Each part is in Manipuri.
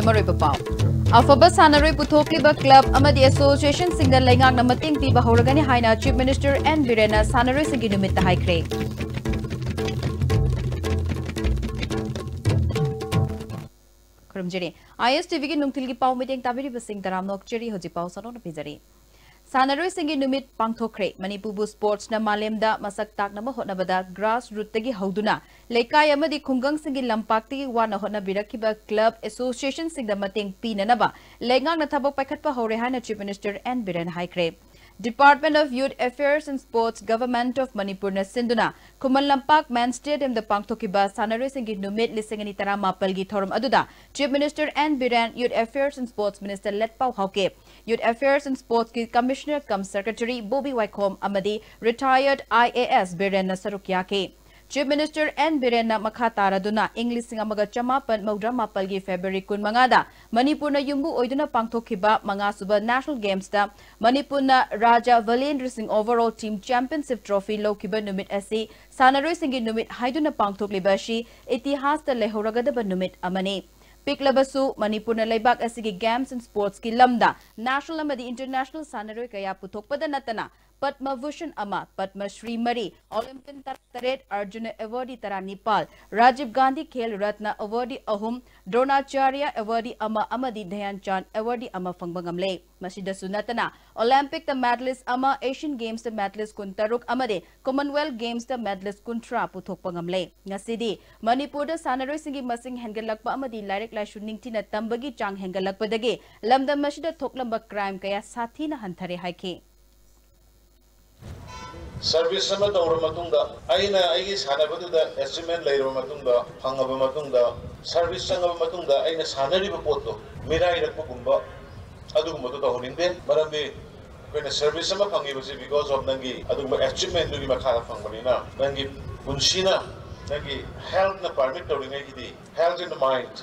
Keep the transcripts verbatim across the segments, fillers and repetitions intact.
ꯃꯔꯨꯑꯣꯏꯕ ꯄꯥꯎ꯫ ꯑꯐꯕ ꯁꯥꯟꯅꯔꯣꯏ ꯄꯨꯊꯣꯛꯂꯤꯕ club ꯑꯃꯗꯤ associationꯁꯤꯡꯗ ꯂꯩꯉꯥꯛꯅ ꯃꯇꯦꯡ ꯄꯤꯕ ꯍꯧꯔꯒꯅꯤ ꯍꯥꯏꯅ Chief Minister N ꯕꯤꯔꯦꯟꯅ ꯁꯥꯟꯅꯔꯣꯏꯁꯤꯡꯒꯤ ꯅꯨꯃꯤꯠꯇ ꯍꯥꯏꯈ꯭ꯔꯦ꯫ ꯈꯨꯔꯨꯝꯖꯔꯤ꯫ ISTVꯒꯤ ꯅꯨꯡꯊꯤꯜꯒꯤ ꯄꯥꯎ ꯃꯤꯠꯌꯦꯡ ꯇꯥꯕꯤꯔꯤꯕꯁꯤꯡ ꯇꯔꯥꯝꯅ ꯑꯣꯛꯆꯔꯤ꯫ ꯍꯧꯖꯤꯛ ꯄꯥꯎ ꯁꯟꯗꯣꯛꯅ ꯄꯤꯖꯔꯤ꯫ ꯁꯥꯟꯅꯔꯣꯏꯁꯤꯡꯒꯤ ꯅꯨꯃꯤꯠ ꯄꯥꯡꯊꯣꯛꯈ꯭ꯔꯦ꯫ ꯃꯅꯤꯄꯨꯔꯕꯨ sportsꯅ ꯃꯥꯂꯦꯝꯗ ꯃꯁꯛ ꯇꯥꯛꯅꯕ ꯍꯣꯠꯅꯕꯗ grassrootꯇꯒꯤ ꯍꯧꯗꯨꯅ ꯂꯩꯀꯥꯏ ꯑꯃꯗꯤ ꯈꯨꯡꯒꯪꯁꯤꯡꯒꯤ ꯂꯝꯄꯥꯛꯇꯒꯤ ꯋꯥꯅ ꯍꯣꯠꯅꯕꯤꯔꯛꯈꯤꯕ club associationꯁꯤꯡꯗ ꯃꯇꯦꯡ ꯄꯤꯅꯅꯕ ꯂꯩꯉꯥꯛꯅ ꯊꯕꯛ ꯄꯥꯏꯈꯠꯄ ꯍꯧꯔꯦ ꯍꯥꯏꯅ Chief Minister N ꯕꯤꯔꯦꯟ ꯍꯥꯏꯈ꯭ꯔꯦ꯫ Department of Youth Affairs and Sports, Government of ꯃꯅꯤꯄꯨꯔꯅ ꯁꯤꯟꯗꯨꯅ ꯈꯨꯃꯟ ꯂꯝꯄꯥꯛ men's stadiumꯗ ꯄꯥꯡꯊꯣꯛꯈꯤꯕ ꯁꯥꯟꯅꯔꯣꯏꯁꯤꯡꯒꯤ ꯅꯨꯃꯤꯠ ꯂꯤꯁꯤꯡ ꯑꯅꯤ ꯇꯔꯥꯃꯥꯄꯜꯒꯤ ꯊꯧꯔꯝ ꯑꯗꯨꯗ Chief Minister N Biren, Youth Affairs and Sports Minister ꯂꯦꯠꯄꯥꯎ Haokip, Youth Affairs and Sportsꯀꯤ Commissioner cum Secretary Bobby ꯋꯥꯏꯈꯣꯝ ꯑꯃꯗꯤ retired IAS ꯕꯤꯔꯦꯟꯅ ꯁꯔꯨꯛ ꯌꯥꯈꯤ꯫ Chief Minister N ꯕꯤꯔꯦꯟꯅ ꯃꯈꯥ ꯇꯥꯔꯗꯨꯅ ꯏꯪ ꯂꯤꯁꯤꯡ ꯑꯃꯒ ꯆꯃꯥꯄꯟ ꯃꯧꯗ꯭ꯔꯥ ꯃꯥꯄꯜꯒꯤ February ꯀꯨꯟꯃꯉꯥꯗ ꯃꯅꯤꯄꯨꯔꯅ ꯌꯨꯝꯕꯨ ꯑꯣꯏꯗꯨꯅ ꯄꯥꯡꯊꯣꯛꯈꯤꯕ ꯃꯉꯥꯁꯨꯕ National Gamesꯇ ꯃꯅꯤꯄꯨꯔꯅ ꯔꯥꯖꯥ ꯚꯂꯦꯟꯗ꯭ꯔ ꯁꯤꯡ Overall Team Championship Trophy ꯂꯧꯈꯤꯕ ꯅꯨꯃꯤꯠ ꯑꯁꯤ ꯁꯥꯟꯅꯔꯣꯏꯁꯤꯡꯒꯤ ꯅꯨꯃꯤꯠ ꯍꯥꯏꯗꯨꯅ ꯄꯥꯡꯊꯣꯛꯂꯤꯕ ꯑꯁꯤ ꯏꯇꯤꯍꯥꯁꯇ ꯂꯩꯍꯧꯔꯒꯗꯕ ꯅꯨꯃꯤꯠ ꯑꯃꯅꯤ꯫ ꯄꯤꯛꯂꯕꯁꯨ ꯃꯅꯤꯄꯨꯔꯅ ꯂꯩꯕꯥꯛ ꯑꯁꯤꯒꯤ games and sportsꯀꯤ ꯂꯝꯗ national ꯑꯃꯗꯤ international ꯁꯥꯟꯅꯔꯣꯏ ꯀꯌꯥ ꯄꯨꯊꯣꯛꯄꯗ ꯅꯠꯇꯅ ꯄꯗꯃ ꯚꯨꯁꯟ ꯑꯃ, ꯄꯗꯃ ꯁ꯭ꯔꯤ ꯃꯔꯤ, ꯑꯣꯂꯤꯝꯄꯤꯌꯟ ꯇꯔꯥꯇꯔꯦꯠ, ꯑꯔꯖꯨꯅ awardee ꯇꯔꯥꯅꯤꯄꯥꯜ, ꯔꯥꯖꯤꯕ ꯒꯥꯟꯙꯤ ꯈꯦꯜ ꯔꯠꯅ awardee ꯑꯍꯨꯝ, ꯗ꯭ꯔꯣꯅꯥꯆꯥꯔꯌ awardee ꯑꯃ ꯑꯃꯗꯤ ꯙ꯭ꯌꯥꯟ ꯆꯥꯟꯗ awardee ꯑꯃ ꯐꯪꯕ ꯉꯝꯂꯦ꯫ ꯃꯁꯤꯗꯁꯨ ꯅꯠꯇꯅ Olympicꯇ medalist ꯑꯃ, Asian Gamesꯇ medalist ꯀꯨꯟꯇꯔꯨꯛ ꯑꯃꯗꯤ Commonwealth Gamesꯇ medalist ꯀꯨꯟꯊ꯭ꯔꯥ ꯄꯨꯊꯣꯛꯄ ꯉꯝꯂꯦ꯫ ꯉꯁꯤꯗꯤ ꯃꯅꯤꯄꯨꯔꯗ ꯁꯥꯟꯅꯔꯣꯏꯁꯤꯡꯒꯤ ꯃꯁꯤꯡ ꯍꯦꯟꯒꯠꯂꯛꯄ ꯑꯃꯗꯤ ꯂꯥꯏꯔꯤꯛ ꯂꯥꯏꯁꯨ ꯅꯤꯡꯊꯤꯅ ꯇꯝꯕꯒꯤ ꯆꯥꯡ ꯍꯦꯟꯒꯠꯂꯛꯄꯗꯒꯤ ꯂꯝꯗꯝ ꯑꯁꯤꯗ ꯊꯣꯛꯂꯝꯕ crime ꯀꯌꯥ ꯁꯥꯊꯤꯅ ꯍꯟꯊꯔꯦ ꯍꯥꯏꯈꯤ꯫ Service ꯑꯃ ꯇꯧꯔꯕ ꯃꯇꯨꯡꯗ, ꯑꯩꯅ ꯑꯩꯒꯤ ꯁꯥꯟꯅꯕꯗꯨꯗ achievement ꯂꯩꯔꯕ ꯃꯇꯨꯡꯗ, ꯐꯪꯉꯕ ꯃꯇꯨꯡꯗ, service ꯆꯪꯉꯕ ꯃꯇꯨꯡꯗ ꯑꯩꯅ ꯁꯥꯟꯅꯔꯤꯕ ꯄꯣꯠꯇꯣ ꯃꯤꯔꯥꯏꯔꯛꯄꯒꯨꯝꯕ ꯑꯗꯨꯒꯨꯝꯕꯗꯣ ꯇꯧꯍꯟꯅꯤꯡꯗꯦ꯫ ꯃꯔꯝꯗꯤ ꯑꯩꯈꯣꯏꯅ service ꯑꯃ ꯐꯪꯉꯤꯕꯁꯤ because of ꯅꯪꯒꯤ ꯑꯗꯨꯒꯨꯝꯕ achievementꯗꯨꯒꯤ ꯃꯈꯥꯗ ꯐꯪꯕꯅꯤꯅ, ꯅꯪꯒꯤ ꯄꯨꯟꯁꯤꯅ, ꯅꯪꯒꯤ healthꯅ permit ꯇꯧꯔꯤꯉꯩꯒꯤꯗꯤ, health and mind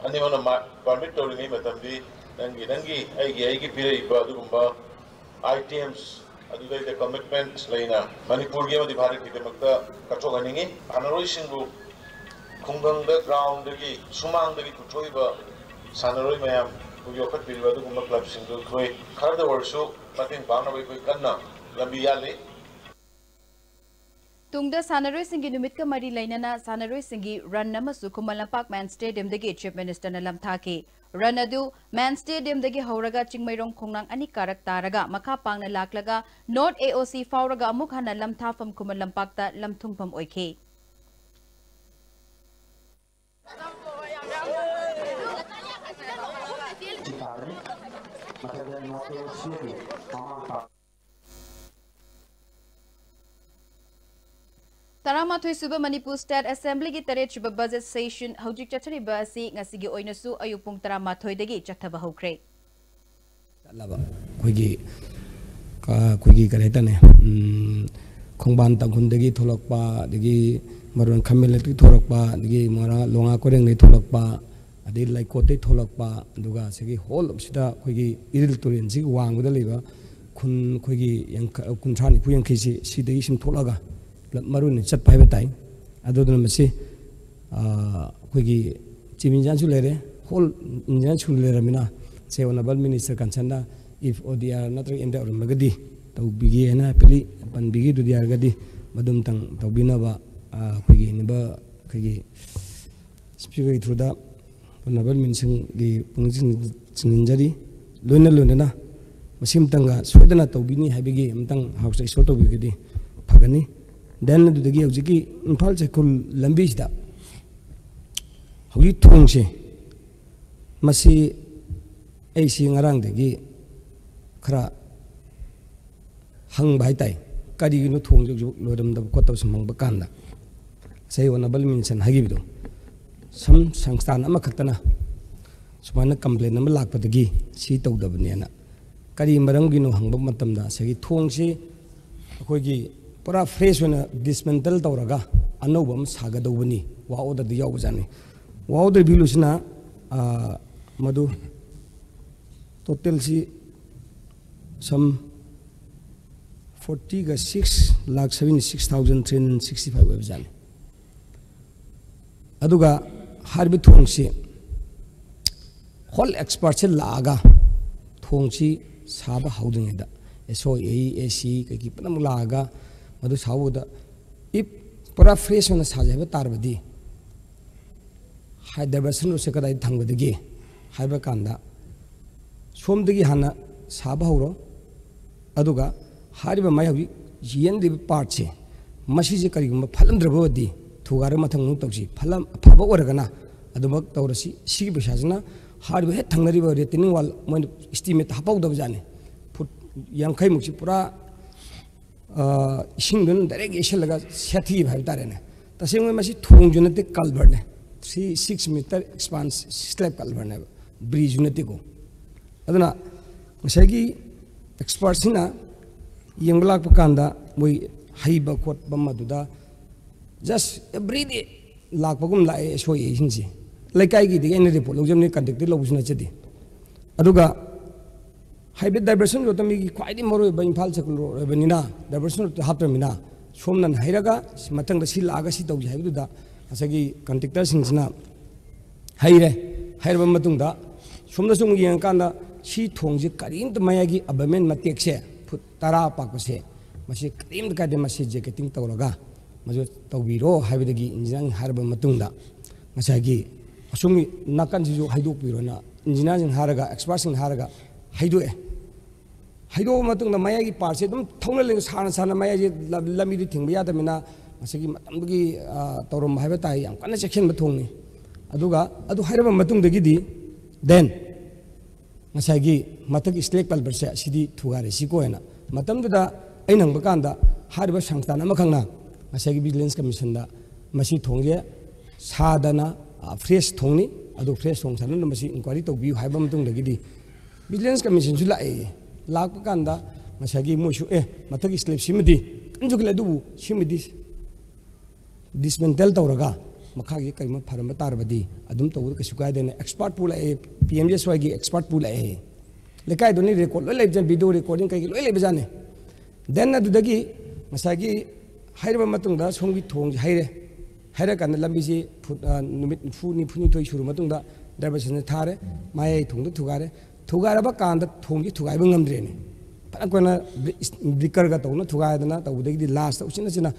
ꯑꯅꯤꯃꯛꯅ ꯃꯥ-, permit ꯇꯧꯔꯤꯉꯩ ꯃꯇꯝꯗꯤ ꯅꯪꯒꯤ, ꯅꯪꯒꯤ, ꯑꯩꯒꯤ, ꯑꯩꯒꯤ ꯄꯤꯔꯛꯏꯕ ꯑꯗꯨꯒꯨꯝꯕ items ꯑꯗꯨꯗꯩꯗ commitment ꯂꯩꯅ ꯃꯅꯤꯄꯨꯔꯒꯤ ꯑꯃꯗꯤ ꯚꯥꯔꯠꯀꯤꯗꯃꯛꯇ ꯀꯠꯊꯣꯛꯍꯟꯅꯤꯡꯉꯤ꯫ ꯁꯥꯟꯅꯔꯣꯏꯁꯤꯡꯕꯨ ꯈꯨꯡꯒꯪꯗ groundꯗꯒꯤ, ꯁꯨꯃꯥꯡꯗꯒꯤ ꯄꯨꯊꯣꯛꯏꯕ ꯁꯥꯟꯅꯔꯣꯏ ꯃꯌꯥꯝ ꯑꯩꯈꯣꯏ ꯌꯣꯛꯈꯠꯄꯤꯔꯤꯕ ꯑꯗꯨꯒꯨꯝꯕ ꯀ꯭ꯂꯕꯁꯤꯡꯗꯨ ꯑꯩꯈꯣꯏ ꯈꯔꯗ ꯑꯣꯏꯔꯁꯨ ꯃꯇꯦꯡ ꯄꯥꯡꯅꯕ ꯑꯩꯈꯣꯏ ꯀꯟꯅ ꯂꯝꯕꯤ ꯌꯥꯠꯂꯤ꯫ ꯇꯨꯡꯗ ꯁꯥꯟꯅꯔꯣꯏꯁꯤꯡꯒꯤ ꯅꯨꯃꯤꯠꯀ ꯃꯔꯤ ꯂꯩꯅꯅ ꯁꯥꯟꯅꯔꯣꯏꯁꯤꯡꯒꯤ ꯔꯟ ꯑꯃꯁꯨ ꯈꯨꯃꯟ ꯂꯝꯄꯥꯛ ꯃꯦꯟ ꯁ꯭ꯇꯦꯗꯤꯌꯝꯗꯒꯤ ꯆꯤꯐ ꯃꯤꯅꯤꯁꯇꯔꯅ ꯂꯝꯊꯥꯈꯤ꯫ ꯔꯟ ꯑꯗꯨ ꯃꯦꯟ ꯁ꯭ꯇꯦꯗꯤꯌꯝꯗꯒꯤ ꯍꯧꯔꯒ ꯆꯤꯡꯃꯩꯔꯣꯡ ꯈꯣꯡꯅꯥꯡ ꯑꯅꯤ ꯀꯥꯔꯛ ꯇꯥꯔꯒ ꯃꯈꯥ ꯄꯥꯡꯅ ꯂꯥꯛꯂꯒ ꯅꯣꯔꯠ ꯑꯦ ꯑꯣ ꯁꯤ ꯐꯥꯎꯔꯒ ꯑꯃꯨꯛ ꯍꯟꯅ ꯂꯝꯊꯥꯐꯝ ꯈꯨꯃꯟ ꯂꯝꯄꯥꯛꯇ ꯂꯝꯊꯨꯡꯐꯝ ꯑꯣꯏꯈꯤ꯫ ꯇꯔꯥꯃꯥꯊꯣꯏ ꯁꯨꯕ ꯃꯅꯤꯄꯨꯔ ꯁ꯭ꯇꯦꯠ ꯑꯦꯁꯦꯝꯕ꯭ꯂꯤꯒꯤ ꯇꯔꯦꯠ ꯁꯨꯕ ꯕꯖꯦꯠ ꯁꯦꯁꯟ ꯍꯧꯖꯤꯛ ꯆꯠꯊꯔꯤꯕ ꯑꯁꯤ ꯉꯁꯤꯒꯤ ꯑꯣꯏꯅꯁꯨ ꯑꯌꯨꯛ ꯄꯨꯡ ꯇꯔꯥꯃꯥꯊꯣꯏꯗꯒꯤ ꯆꯠꯊꯕ ꯍꯧꯈ꯭ꯔꯦ꯫ ꯆꯠꯂꯕ ꯑꯩꯈꯣꯏꯒꯤ ꯑꯩꯈꯣꯏꯒꯤ ꯀꯔꯤ ꯍꯥꯏꯇꯥꯔꯦ, ꯈꯣꯡꯕꯥꯟ ꯇꯥꯡꯈꯨꯜꯗꯒꯤ ꯊꯣꯛꯂꯛꯄ, ꯑꯗꯒꯤ ꯃꯔꯣꯟ ꯈꯥꯃꯦꯟꯂꯩꯇꯒꯤ ꯊꯣꯛꯂꯛꯄ, ꯑꯗꯒꯤ ꯃꯣꯔꯥ ꯂꯣꯉꯥ ꯀꯣꯏꯔꯦꯡꯗꯒꯤ ꯊꯣꯛꯂꯛꯄ, ꯑꯗꯩ ꯂꯩꯀꯣꯠꯇꯒꯤ ꯊꯣꯛꯂꯛꯄ, ꯑꯗꯨꯒ ꯁꯤꯒꯤ ꯍꯣꯜ ꯑꯁꯤꯗ ꯑꯩꯈꯣꯏꯒꯤ ꯏꯔꯤꯜ ꯇꯨꯔꯦꯜꯁꯤꯒꯤ ꯋꯥꯡꯃꯗ ꯂꯩꯕ ꯈꯨꯟ ꯑꯩꯈꯣꯏꯒꯤ ꯌꯥꯡꯈ-, ꯀꯨꯟꯊ꯭ꯔꯥ ꯅꯤꯐꯨ ꯌꯥꯡꯈꯩꯁꯤ ꯁꯤꯗꯒꯤ ꯁꯨꯝ ꯊꯣꯛꯂꯒ ꯄꯨꯂꯞ ꯃꯔꯨ ꯑꯣꯏꯅ ꯆꯠꯄ ꯍꯥꯏꯕ ꯇꯥꯏ꯫ ꯑꯗꯨꯗꯨꯅ ꯃꯁꯤ ꯑꯩꯈꯣꯏꯒꯤ ꯆꯤꯞ ꯏꯟꯖꯤꯅꯤꯌꯥꯔꯁꯨ ꯂꯩꯔꯦ, ꯍꯣꯜ ꯏꯟꯖꯤꯅꯤꯌꯥꯔ ꯁꯨꯅ ꯂꯩꯔꯕꯅꯤꯅ, ꯁꯦ ꯑꯣꯅꯔꯦꯕꯜ ꯃꯤꯅꯤꯁꯇꯔ ꯀꯟꯁꯔꯟꯗ ꯏꯐ ꯑꯣ ꯗꯤ ꯑꯥꯔ ꯅꯠꯇ꯭ꯔꯒ ꯑꯦꯟ ꯗꯤ ꯑꯥꯔ ꯑꯣꯏꯔꯝꯃꯒꯗꯤ ꯇꯧꯕꯤꯒꯦ ꯍꯥꯏꯅ ꯍꯥꯏꯐꯦꯠꯂꯤ ꯄꯟꯕꯤꯈꯤꯗꯨꯗꯤ ꯌꯥꯔꯒꯗꯤ ꯃꯗꯨꯝꯇꯪ ꯇꯧꯕꯤꯅꯕ ꯑꯩꯈꯣꯏꯒꯤ ꯏꯅꯕ ꯑꯩꯈꯣꯏꯒꯤ ꯁ꯭ꯄꯤꯀꯔꯒꯤ ꯊ꯭ꯔꯨꯗ ꯑꯣꯅꯔꯦꯕꯜ ꯃꯤꯅꯤꯁꯇꯔꯒꯤ ꯄꯨꯛꯅꯤꯡ ꯆꯤꯡꯁꯤꯟꯖꯔꯤ꯫ ꯂꯣꯏꯅ ꯂꯣꯏꯅꯅ ꯃꯁꯤ ꯑꯃꯇꯪꯒ ꯁꯣꯏꯗꯅ ꯇꯧꯕꯤꯅꯤ ꯍꯥꯏꯕꯒꯤ ꯑꯃꯇꯪ ꯍꯥꯎꯁꯇ ꯏꯁꯣꯔ ꯇꯧꯕꯤꯔꯒꯗꯤ ꯐꯒꯅꯤ꯫ ꯗꯦꯟ ꯑꯗꯨꯗꯒꯤ ꯍꯧꯖꯤꯛꯀꯤ ꯏꯝꯐꯥꯜ ꯆꯩꯈꯨꯜ ꯂꯝꯕꯤꯁꯤꯗ ꯍꯧꯖꯤꯛ ꯊꯣꯡꯁꯦ, ꯃꯁꯤ ꯑꯩꯁꯤ ꯉꯔꯥꯡꯗꯒꯤ ꯈꯔ ꯍꯪꯕ ꯍꯥꯏ ꯇꯥꯏ, ꯀꯔꯤꯒꯤꯅꯣ ꯊꯣꯡꯁꯦ ꯍꯧꯖꯤꯛ ꯂꯣꯏꯔꯝꯗꯕ ꯈꯣꯠꯇꯕ ꯁꯨꯝ ꯍꯪꯕ ꯀꯥꯟꯗ, ꯉꯁꯥꯏ ꯑꯣꯅꯔꯦꯕꯜ ꯃꯤꯅꯤꯁꯇꯔꯅ ꯍꯥꯏꯈꯤꯕꯗꯣ, ꯁꯝ ꯁꯪꯁꯊꯥꯟ ꯑꯃꯈꯛꯇꯅ ꯁꯨꯃꯥꯏꯅ ꯀꯝꯄ꯭ꯂꯦꯟ ꯑꯃ ꯂꯥꯛꯄꯗꯒꯤ ꯁꯤ ꯇꯧꯗꯕꯅꯦꯅ꯫ ꯀꯔꯤ ꯃꯔꯝꯒꯤꯅꯣ ꯍꯪꯕ ꯃꯇꯝꯗ, ꯉꯁꯥꯏꯒꯤ ꯊꯣꯡꯁꯤ ꯑꯩꯈꯣꯏꯒꯤ ꯄꯨꯔꯥ ꯐ꯭ꯔꯦꯁ ꯑꯣꯏꯅ ꯗꯤꯁꯃꯦꯟꯇꯜ ꯇꯧꯔꯒ ꯑꯅꯧꯕ ꯑꯃ ꯁꯥꯒꯗꯧꯕꯅꯤ, ꯋꯥꯛ ꯑꯣꯔꯗꯔꯗ ꯌꯥꯎꯕꯖꯥꯠꯅꯤ꯫ ꯋꯥꯛ ꯑꯣꯔꯗꯔ ꯚꯦꯂꯨꯁꯤꯅ ꯃꯗꯨ ꯇꯣꯇꯦꯜꯁꯤ ꯁꯝ ꯐꯣꯔꯇꯤꯒ six lakh seventy six thousand three hundred sixty five ꯑꯣꯏꯕꯖꯥꯠꯅꯤ꯫ ꯑꯗꯨꯒ ꯍꯥꯏꯔꯤꯕ ꯊꯣꯡꯁꯤ ꯍꯣꯜ ꯑꯦꯛꯁꯄꯔꯠꯁꯦ ꯂꯥꯛꯑꯒ ꯊꯣꯡꯁꯤ ꯁꯥꯕ ꯍꯧꯗ꯭ꯔꯤꯉꯩꯗ ꯑꯦꯁ ꯑꯣ ꯑꯦ ꯑꯦ ꯁꯤ ꯀꯩꯀꯩ ꯄꯨꯝꯅꯃꯛ ꯂꯥꯛꯑꯒ ꯃꯗꯨ ꯁꯥꯕꯗ ꯏꯐ ꯄꯨꯔꯥ ꯐ꯭ꯔꯦꯁ ꯑꯣꯏꯅ ꯁꯥꯖꯩ ꯍꯥꯏꯕ ꯇꯥꯔꯕꯗꯤ ꯍꯥꯏ ꯗꯥꯏꯚꯔꯁꯟ ꯔꯨꯠꯁꯦ ꯀꯗꯥꯏꯗ ꯊꯝꯒꯗꯒꯦ ꯍꯥꯏꯕ ꯀꯥꯟꯗ ꯁꯣꯝꯗꯒꯤ ꯍꯥꯟꯅ ꯁꯥꯕ ꯍꯧꯔꯣ꯫ ꯑꯗꯨꯒ ꯍꯥꯏꯔꯤꯕ ꯃꯥꯏ ꯍꯧꯖꯤꯛ ꯌꯦꯟꯗ꯭ꯔꯤꯕ ꯄꯥꯔꯠꯁꯦ ꯃꯁꯤꯁꯦ ꯀꯔꯤꯒꯨꯝꯕ ꯐꯠꯂꯝꯗ꯭ꯔꯕꯗꯤ ꯊꯨꯒꯥꯏꯔꯒ ꯃꯊꯪ ꯑꯃꯨꯛ ꯇꯧꯁꯤ꯫ ꯐꯠꯂꯝ ꯑꯐꯕ ꯑꯣꯏꯔꯒꯅ ꯑꯗꯨꯃꯛ ꯇꯧꯔꯁꯤ꯫ ꯁꯤꯒꯤ ꯄꯩꯁꯥꯁꯤꯅ ꯍꯥꯏꯔꯤꯕ ꯍꯦꯛ ꯊꯪꯅꯔꯤꯕ ꯔꯤꯇꯦꯅꯤꯡ ꯋꯥꯜ ꯃꯣꯏꯅ ꯏꯁꯇꯤꯃꯦꯠ ꯍꯥꯞꯍꯧꯗꯕ ꯖꯥꯠꯅꯤ꯫ ꯐꯨꯠ ꯌꯥꯡꯈꯩꯃꯨꯛꯁꯤ ꯄꯨꯔꯥ ꯏꯁꯤꯡꯗꯨꯅ ꯗꯥꯏꯔꯦꯛ ꯌꯩꯁꯜꯂꯒ ꯁꯦꯠꯊꯈꯤꯕ ꯍꯥꯏꯕ ꯇꯥꯔꯦꯅꯦ꯫ ꯇꯁꯦꯡꯕ ꯃꯁꯤ ꯊꯣꯡꯁꯨ ꯅꯠꯇꯦ, ꯀꯜꯚꯔꯅꯦ꯫ ꯊ꯭ꯔꯤ ꯁꯤꯛꯁ ꯃꯤꯇꯔ ꯑꯦꯛꯁꯄꯥꯟꯁ ꯁ꯭ꯂꯦꯕ ꯀꯜꯚꯔꯅꯦꯕ, ꯕ꯭ꯔꯤꯖꯁꯨ ꯅꯠꯇꯦꯀꯣ꯫ ꯑꯗꯨꯅ ꯉꯁꯥꯏꯒꯤ ꯑꯦꯛꯁꯄꯥꯔꯠꯁꯤꯅ ꯌꯦꯡꯕ ꯂꯥꯛꯄ ꯀꯥꯟꯗ ꯃꯣꯏ ꯍꯩꯕ ꯈꯣꯠꯄ ꯃꯗꯨꯗ ꯖꯁ ꯑꯦꯕ꯭ꯔꯤꯗꯦ ꯂꯥꯛꯄꯒꯨꯝ ꯂꯥꯛꯑꯦ ꯑꯦꯁ ꯑꯣ ꯑꯦꯁꯤꯡꯁꯦ꯫ ꯂꯩꯀꯥꯏꯒꯤꯗꯒꯤ ꯑꯩꯅ ꯔꯤꯄꯣꯔꯠ ꯂꯧꯖꯕꯅꯤ, ꯀꯟꯇ꯭ꯔꯦꯛꯇꯔ ꯂꯧꯕꯁꯨ ꯅꯠꯆꯗꯦ꯫ ꯑꯗꯨꯒ ꯍꯥꯏꯕꯗꯤ ꯗꯥꯏꯚꯔꯁꯟ ꯔꯣꯠꯇ ꯃꯤꯒꯤ ꯈ꯭ꯋꯥꯏꯗꯒꯤ ꯃꯔꯨ ꯑꯣꯏꯕ ꯏꯝꯐꯥꯜ ꯁꯔꯀꯜ ꯔꯣꯠ ꯑꯣꯏꯕꯅꯤꯅ ꯗꯥꯏꯚꯔꯁꯟ ꯔꯣꯠꯇ ꯍꯥꯞꯇ꯭ꯔꯕꯅꯤꯅ ꯁꯣꯝꯅ ꯍꯥꯏꯔꯒ ꯃꯊꯪꯗ ꯁꯤ ꯂꯥꯛꯑꯒ ꯁꯤ ꯇꯧꯁꯤ ꯍꯥꯏꯕꯗꯨꯗ ꯉꯁꯥꯏꯒꯤ ꯀꯟꯇ꯭ꯔꯦꯛꯇꯔꯁꯤꯡꯁꯤꯅ ꯍꯩꯔꯦ꯫ ꯍꯩꯔꯕ ꯃꯇꯨꯡꯗ ꯁꯣꯝꯗꯁꯨ ꯑꯃꯨꯛ ꯌꯦꯡꯉꯀꯥꯟꯗ ꯁꯤ ꯊꯣꯡꯁꯤ ꯀꯔꯤꯝꯇ ꯃꯌꯥꯏꯒꯤ ꯑꯕꯠꯃꯦꯟ ꯃꯇꯦꯛꯁꯦ ꯐꯨꯠ ꯇꯔꯥ ꯄꯥꯛꯄꯁꯦ ꯃꯁꯤ ꯀꯔꯤꯝꯇ ꯀꯥꯏꯗꯦ, ꯃꯁꯤ ꯖꯦꯀꯦꯇꯤꯡ ꯇꯧꯔꯒ ꯃꯗꯨ ꯇꯧꯕꯤꯔꯣ ꯍꯥꯏꯕꯗꯒꯤ ꯏꯟꯖꯤꯅꯤꯌꯥꯔꯤꯡ ꯍꯥꯏꯔꯕ ꯃꯇꯨꯡꯗ ꯉꯁꯥꯏꯒꯤ ꯑꯁꯣꯝꯒꯤ ꯅꯥꯀꯟꯁꯤꯁꯨ ꯍꯩꯗꯣꯛꯄꯤꯔꯣꯅ ꯏꯟꯖꯤꯅꯤꯌꯥꯔꯁꯤꯡ ꯍꯥꯏꯔꯒ ꯑꯦꯛꯁꯄꯥꯔꯠꯁꯤꯡ ꯍꯥꯏꯔꯒ ꯍꯩꯗꯣꯛꯑꯦ꯫ ꯍꯩꯗꯣꯛꯑꯕ ꯃꯇꯨꯡꯗ ꯃꯌꯥꯏꯒꯤ ꯄꯥꯔꯠꯁꯦ ꯑꯗꯨꯝ ꯊꯧꯅ ꯂꯩ, ꯁꯥꯅ ꯁꯥꯅ ꯃꯌꯥꯏꯁꯦ ꯂꯝ-, ꯂꯝꯕꯤꯗꯨ ꯊꯤꯡꯕ ꯌꯥꯗꯕꯅꯤꯅ ꯉꯁꯥꯏꯒꯤ ꯃꯇꯝꯗꯨꯒꯤ, ꯑ, ꯇꯧꯔꯝꯕ ꯍꯥꯏꯕ ꯇꯥꯏ, ꯌꯥꯝ ꯀꯟꯅ ꯆꯦꯛꯁꯤꯟꯕ ꯊꯣꯡꯅꯤ꯫ ꯑꯗꯨꯒ ꯑꯗꯨ ꯍꯥꯏꯔꯕ ꯃꯇꯨꯡꯗꯒꯤꯗꯤ then ꯉꯁꯥꯏꯒꯤ ꯃꯊꯛꯀꯤ ꯁ꯭ꯂꯦꯕ ꯀꯜꯚꯔꯁꯦ ꯑꯁꯤꯗꯤ ꯊꯨꯒꯥꯏꯔꯦ ꯁꯤ ꯀꯣꯏꯅ꯫ ꯃꯇꯝꯗꯨꯗ ꯑꯩꯅ ꯍꯪꯕ ꯀꯥꯟꯗ ꯍꯥꯏꯔꯤꯕ ꯁꯪꯁꯊꯥꯟ ꯑꯃꯈꯛꯅ ꯉꯁꯥꯏꯒꯤ ꯚꯤꯖꯤꯂꯦꯟꯁ ꯀꯃꯤꯁꯟꯗ ꯃꯁꯤ ꯊꯣꯡꯁꯦ ꯁꯥꯗꯅ, ꯑ, ꯐ꯭ꯔꯦꯁ ꯊꯣꯡꯅꯤ, ꯑꯗꯨ ꯐ꯭ꯔꯦꯁ ꯊꯣꯡ ꯁꯥꯅꯅ ꯃꯁꯤ ꯏꯟꯀ꯭ꯋꯥꯏꯔꯤ ꯇꯧꯕꯤꯌꯨ ꯍꯥꯏꯕ ꯃꯇꯨꯡꯗꯒꯤꯗꯤ ꯚꯤꯖꯤꯂꯦꯟꯁ ꯀꯃꯤꯁꯟꯁꯨ ꯂꯥꯛꯑꯦ꯫ ꯂꯥꯛꯄ ꯀꯥꯟꯗ ꯉꯁꯥꯏꯒꯤ ꯃꯣꯏꯁꯨ, "ꯑꯦ, ꯃꯊꯛꯀꯤ ꯁ꯭ꯂꯦꯕ ꯁꯤꯃꯗꯤ ꯀꯟꯖꯨꯒꯂꯦ, ꯑꯗꯨꯕꯨ ꯁꯤꯃꯗꯤ ꯗꯤꯁꯃꯦꯟꯇꯦꯜ ꯇꯧꯔꯒ ꯃꯈꯥꯒꯤ ꯀꯔꯤꯒꯨꯝꯕ ꯐꯔꯝꯕ ꯇꯥꯔꯕꯗꯤ ꯑꯗꯨꯝ ꯇꯧꯕꯗ ꯀꯩꯁꯨ ꯀꯥꯏꯗꯦꯅ" ꯑꯦꯛꯁꯄꯥꯔꯠ ꯄꯨ ꯂꯥꯛꯑꯦ, ꯄꯤ ꯑꯦꯝ ꯖꯤ ꯑꯦꯁ ꯋꯥꯏꯒꯤ ꯑꯦꯛꯁꯄꯥꯔꯠ ꯄꯨ ꯂꯥꯛꯑꯦ꯫ ꯂꯩꯀꯥꯏꯗꯨꯅꯤ ꯔꯦꯀꯣꯔꯠ ꯂꯣꯏ ꯂꯩꯕꯖꯥꯠꯅꯤ, ꯚꯤꯗꯤꯑꯣ ꯔꯦꯀꯣꯔꯗꯤꯡ ꯀꯩꯀꯩ ꯂꯣꯏ ꯂꯩꯕꯖꯥꯠꯅꯤ꯫ Then ꯑꯗꯨꯗꯒꯤ ꯉꯁꯥꯏꯒꯤ ꯍꯥꯏꯔꯕ ꯃꯇꯨꯡꯗ ꯁꯣꯝꯒꯤ ꯊꯣꯡꯁꯦ ꯍꯩꯔꯦ꯫ ꯍꯥꯏꯔꯀꯥꯟꯗ ꯂꯝꯕꯤꯁꯤ ꯐꯨꯠ, ꯑ, ꯅꯨꯃꯤꯠ ꯅꯤꯐꯨ, ꯅꯤꯐꯨꯅꯤꯊꯣꯏ ꯁꯨꯔꯕ ꯃꯇꯨꯡꯗ ꯗꯥꯏꯚꯔꯁꯟꯁꯦ ꯊꯥꯔꯦ, ꯃꯌꯥꯏ ꯊꯣꯡꯗ ꯊꯨꯒꯥꯏꯔꯦ꯫ ꯊꯨꯒꯥꯏꯔꯕ ꯀꯥꯟꯗ ꯊꯣꯡꯁꯤ ꯊꯨꯒꯥꯏꯕ ꯉꯝꯗ꯭ꯔꯦꯅꯦ꯫ ꯐꯅ ꯀꯨꯏꯅ ꯕ꯭ꯔꯤ-, ꯕ꯭ꯔꯤꯀꯔꯒ ꯇꯧꯅ ꯊꯨꯒꯥꯏꯗꯅ ꯇꯧꯕꯗꯒꯤꯗꯤ ꯂꯥꯁꯇ ꯎꯆꯤꯟ ꯅꯥꯆꯤꯟꯅ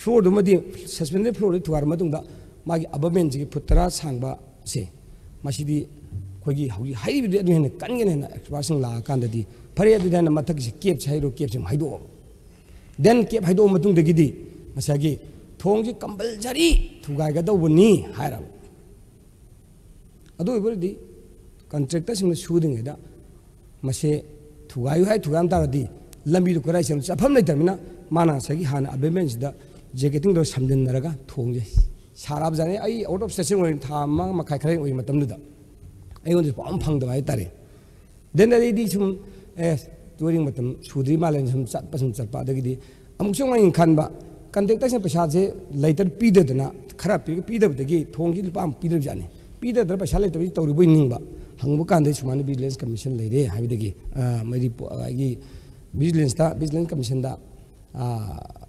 ꯐ꯭ꯂꯣꯔꯗꯨꯃꯗꯤ, ꯁꯁꯄꯦꯟꯗꯦꯠ ꯐ꯭ꯂꯣꯔꯗꯨ ꯊꯨꯒꯥꯏꯔ ꯃꯇꯨꯡꯗ ꯃꯥꯒꯤ ꯑꯕꯠꯃꯦꯟꯁꯤꯒꯤ ꯐꯨꯠ ꯇꯔꯥ ꯁꯥꯡꯕꯁꯦ, ꯃꯁꯤꯗꯤ ꯑꯩꯈꯣꯏꯒꯤ ꯍꯧꯖꯤꯛ ꯍꯩꯔꯤꯕꯗꯤ ꯑꯗꯨ ꯍꯦꯟꯅ ꯀꯟꯒꯅꯤ ꯍꯥꯏꯅ ꯑꯦꯛꯁꯄꯥꯔꯠꯁꯤꯡ ꯂꯥꯛꯑꯀꯥꯟꯗꯗꯤ ꯐꯔꯦ, ꯑꯗꯨꯗꯤ ꯍꯥꯏꯅ ꯃꯊꯛꯀꯤꯁꯦ ꯀꯦꯞꯁꯦ ꯍꯩꯔꯣ, ꯀꯦꯞꯁꯦ ꯑꯃꯨꯛ ꯍꯩꯗꯣꯛꯑꯕ꯫ ꯗꯦꯟ ꯀꯦꯞ ꯍꯩꯗꯣꯛꯑ ꯃꯇꯨꯡꯗꯒꯤꯗꯤ ꯉꯁꯥꯏꯒꯤ ꯊꯣꯡꯁꯤ ꯀꯝꯄꯜꯁꯔꯤ ꯊꯨꯒꯥꯏꯒꯗꯧꯕꯅꯤ ꯍꯥꯏꯔꯕ꯫ ꯑꯗꯨ ꯑꯣꯏꯕ ꯑꯣꯏꯔꯗꯤ ꯀꯟꯇ꯭ꯔꯦꯛꯇꯔꯁꯤꯡꯅ ꯁꯨꯗ꯭ꯔꯤꯉꯩꯗ ꯃꯁꯦ ꯊꯨꯒꯥꯏꯌꯨ ꯍꯥꯏ ꯊꯨꯒꯥꯏꯔꯝ ꯇꯥꯔꯗꯤ ꯂꯝꯕꯤꯗꯨ ꯀꯗꯥꯏ ꯆꯠꯐꯝ, ꯆꯠꯐꯝ ꯂꯩꯇ꯭ꯔꯕꯅꯤꯅ ꯃꯥꯅ ꯉꯁꯥꯏꯒꯤ ꯍꯥꯟꯅ ꯑꯕꯦꯠꯃꯦꯟꯁꯤꯗ ꯖꯦꯀꯦꯇꯤꯡꯗꯣ ꯁꯝꯖꯤꯟꯅꯔꯒ ꯊꯣꯡꯁꯦ ꯁꯥꯔꯛꯑꯕꯖꯥꯠꯅꯤ꯫ ꯑꯩ ꯑꯥꯎꯠ ꯑꯣꯐ ꯁ꯭ꯇꯦꯁꯟ ꯑꯣꯏꯅ ꯊꯥ ꯑꯃ ꯃꯈꯥꯏ ꯈꯔ ꯑꯣꯏꯕ ꯃꯇꯝꯗꯨꯗ ꯑꯩꯉꯣꯟꯗꯁꯨ ꯄꯥꯎ ꯑꯃ ꯐꯪꯗꯕ ꯍꯥꯏꯇꯥꯔꯦ꯫ ꯗꯦꯟ ꯑꯗꯩꯗꯤ ꯁꯨꯝ, ꯑꯦ, ꯇꯨꯔꯤꯡ ꯃꯇꯝ ꯁꯨꯗ꯭ꯔꯤ ꯃꯥꯜꯂꯦꯅ ꯁꯨꯝ ꯆꯠꯄ, ꯁꯨꯝ ꯆꯠꯄ꯫ ꯑꯗꯒꯤꯗꯤ ꯑꯃꯨꯛꯁꯨ ꯑꯃꯨꯛ ꯑꯩꯅ ꯈꯟꯕ, ꯀꯟꯇ꯭ꯔꯦꯛꯇꯔꯁꯤꯅ ꯄꯩꯁꯥꯁꯦ ꯂꯩꯇꯔ ꯄꯤꯗꯗꯅ, ꯈꯔ ꯄꯤꯔꯒ ꯄꯤꯗꯕꯗꯒꯤ ꯊꯣꯡꯁꯤ ꯂꯨꯄꯥ ꯑꯃ ꯄꯤꯗ꯭ꯔꯕꯖꯥꯠꯅꯤ꯫ ꯄꯤꯗꯗꯅ ꯄꯩꯁꯥ ꯂꯩꯇꯕꯒꯤ ꯇꯧꯔꯤꯕꯣꯏ ꯅꯤꯡꯕ꯫ ꯍꯪꯕ ꯀꯥꯟꯗ ꯁꯨꯃꯥꯏꯅ ꯚꯤꯖꯤꯂꯦꯟꯁ ꯀꯃꯤꯁꯟ ꯂꯩꯔꯦ ꯍꯥꯏꯕꯗꯒꯤ, ꯑ, ꯃꯣꯏ ꯔꯤꯄꯣ-, ꯑꯩꯒꯤ ꯚꯤꯖꯤꯂꯦꯟꯁꯇ, ꯚꯤꯖꯤꯂꯦꯟꯁ ꯀꯃꯤꯁꯟꯗ, ꯑ,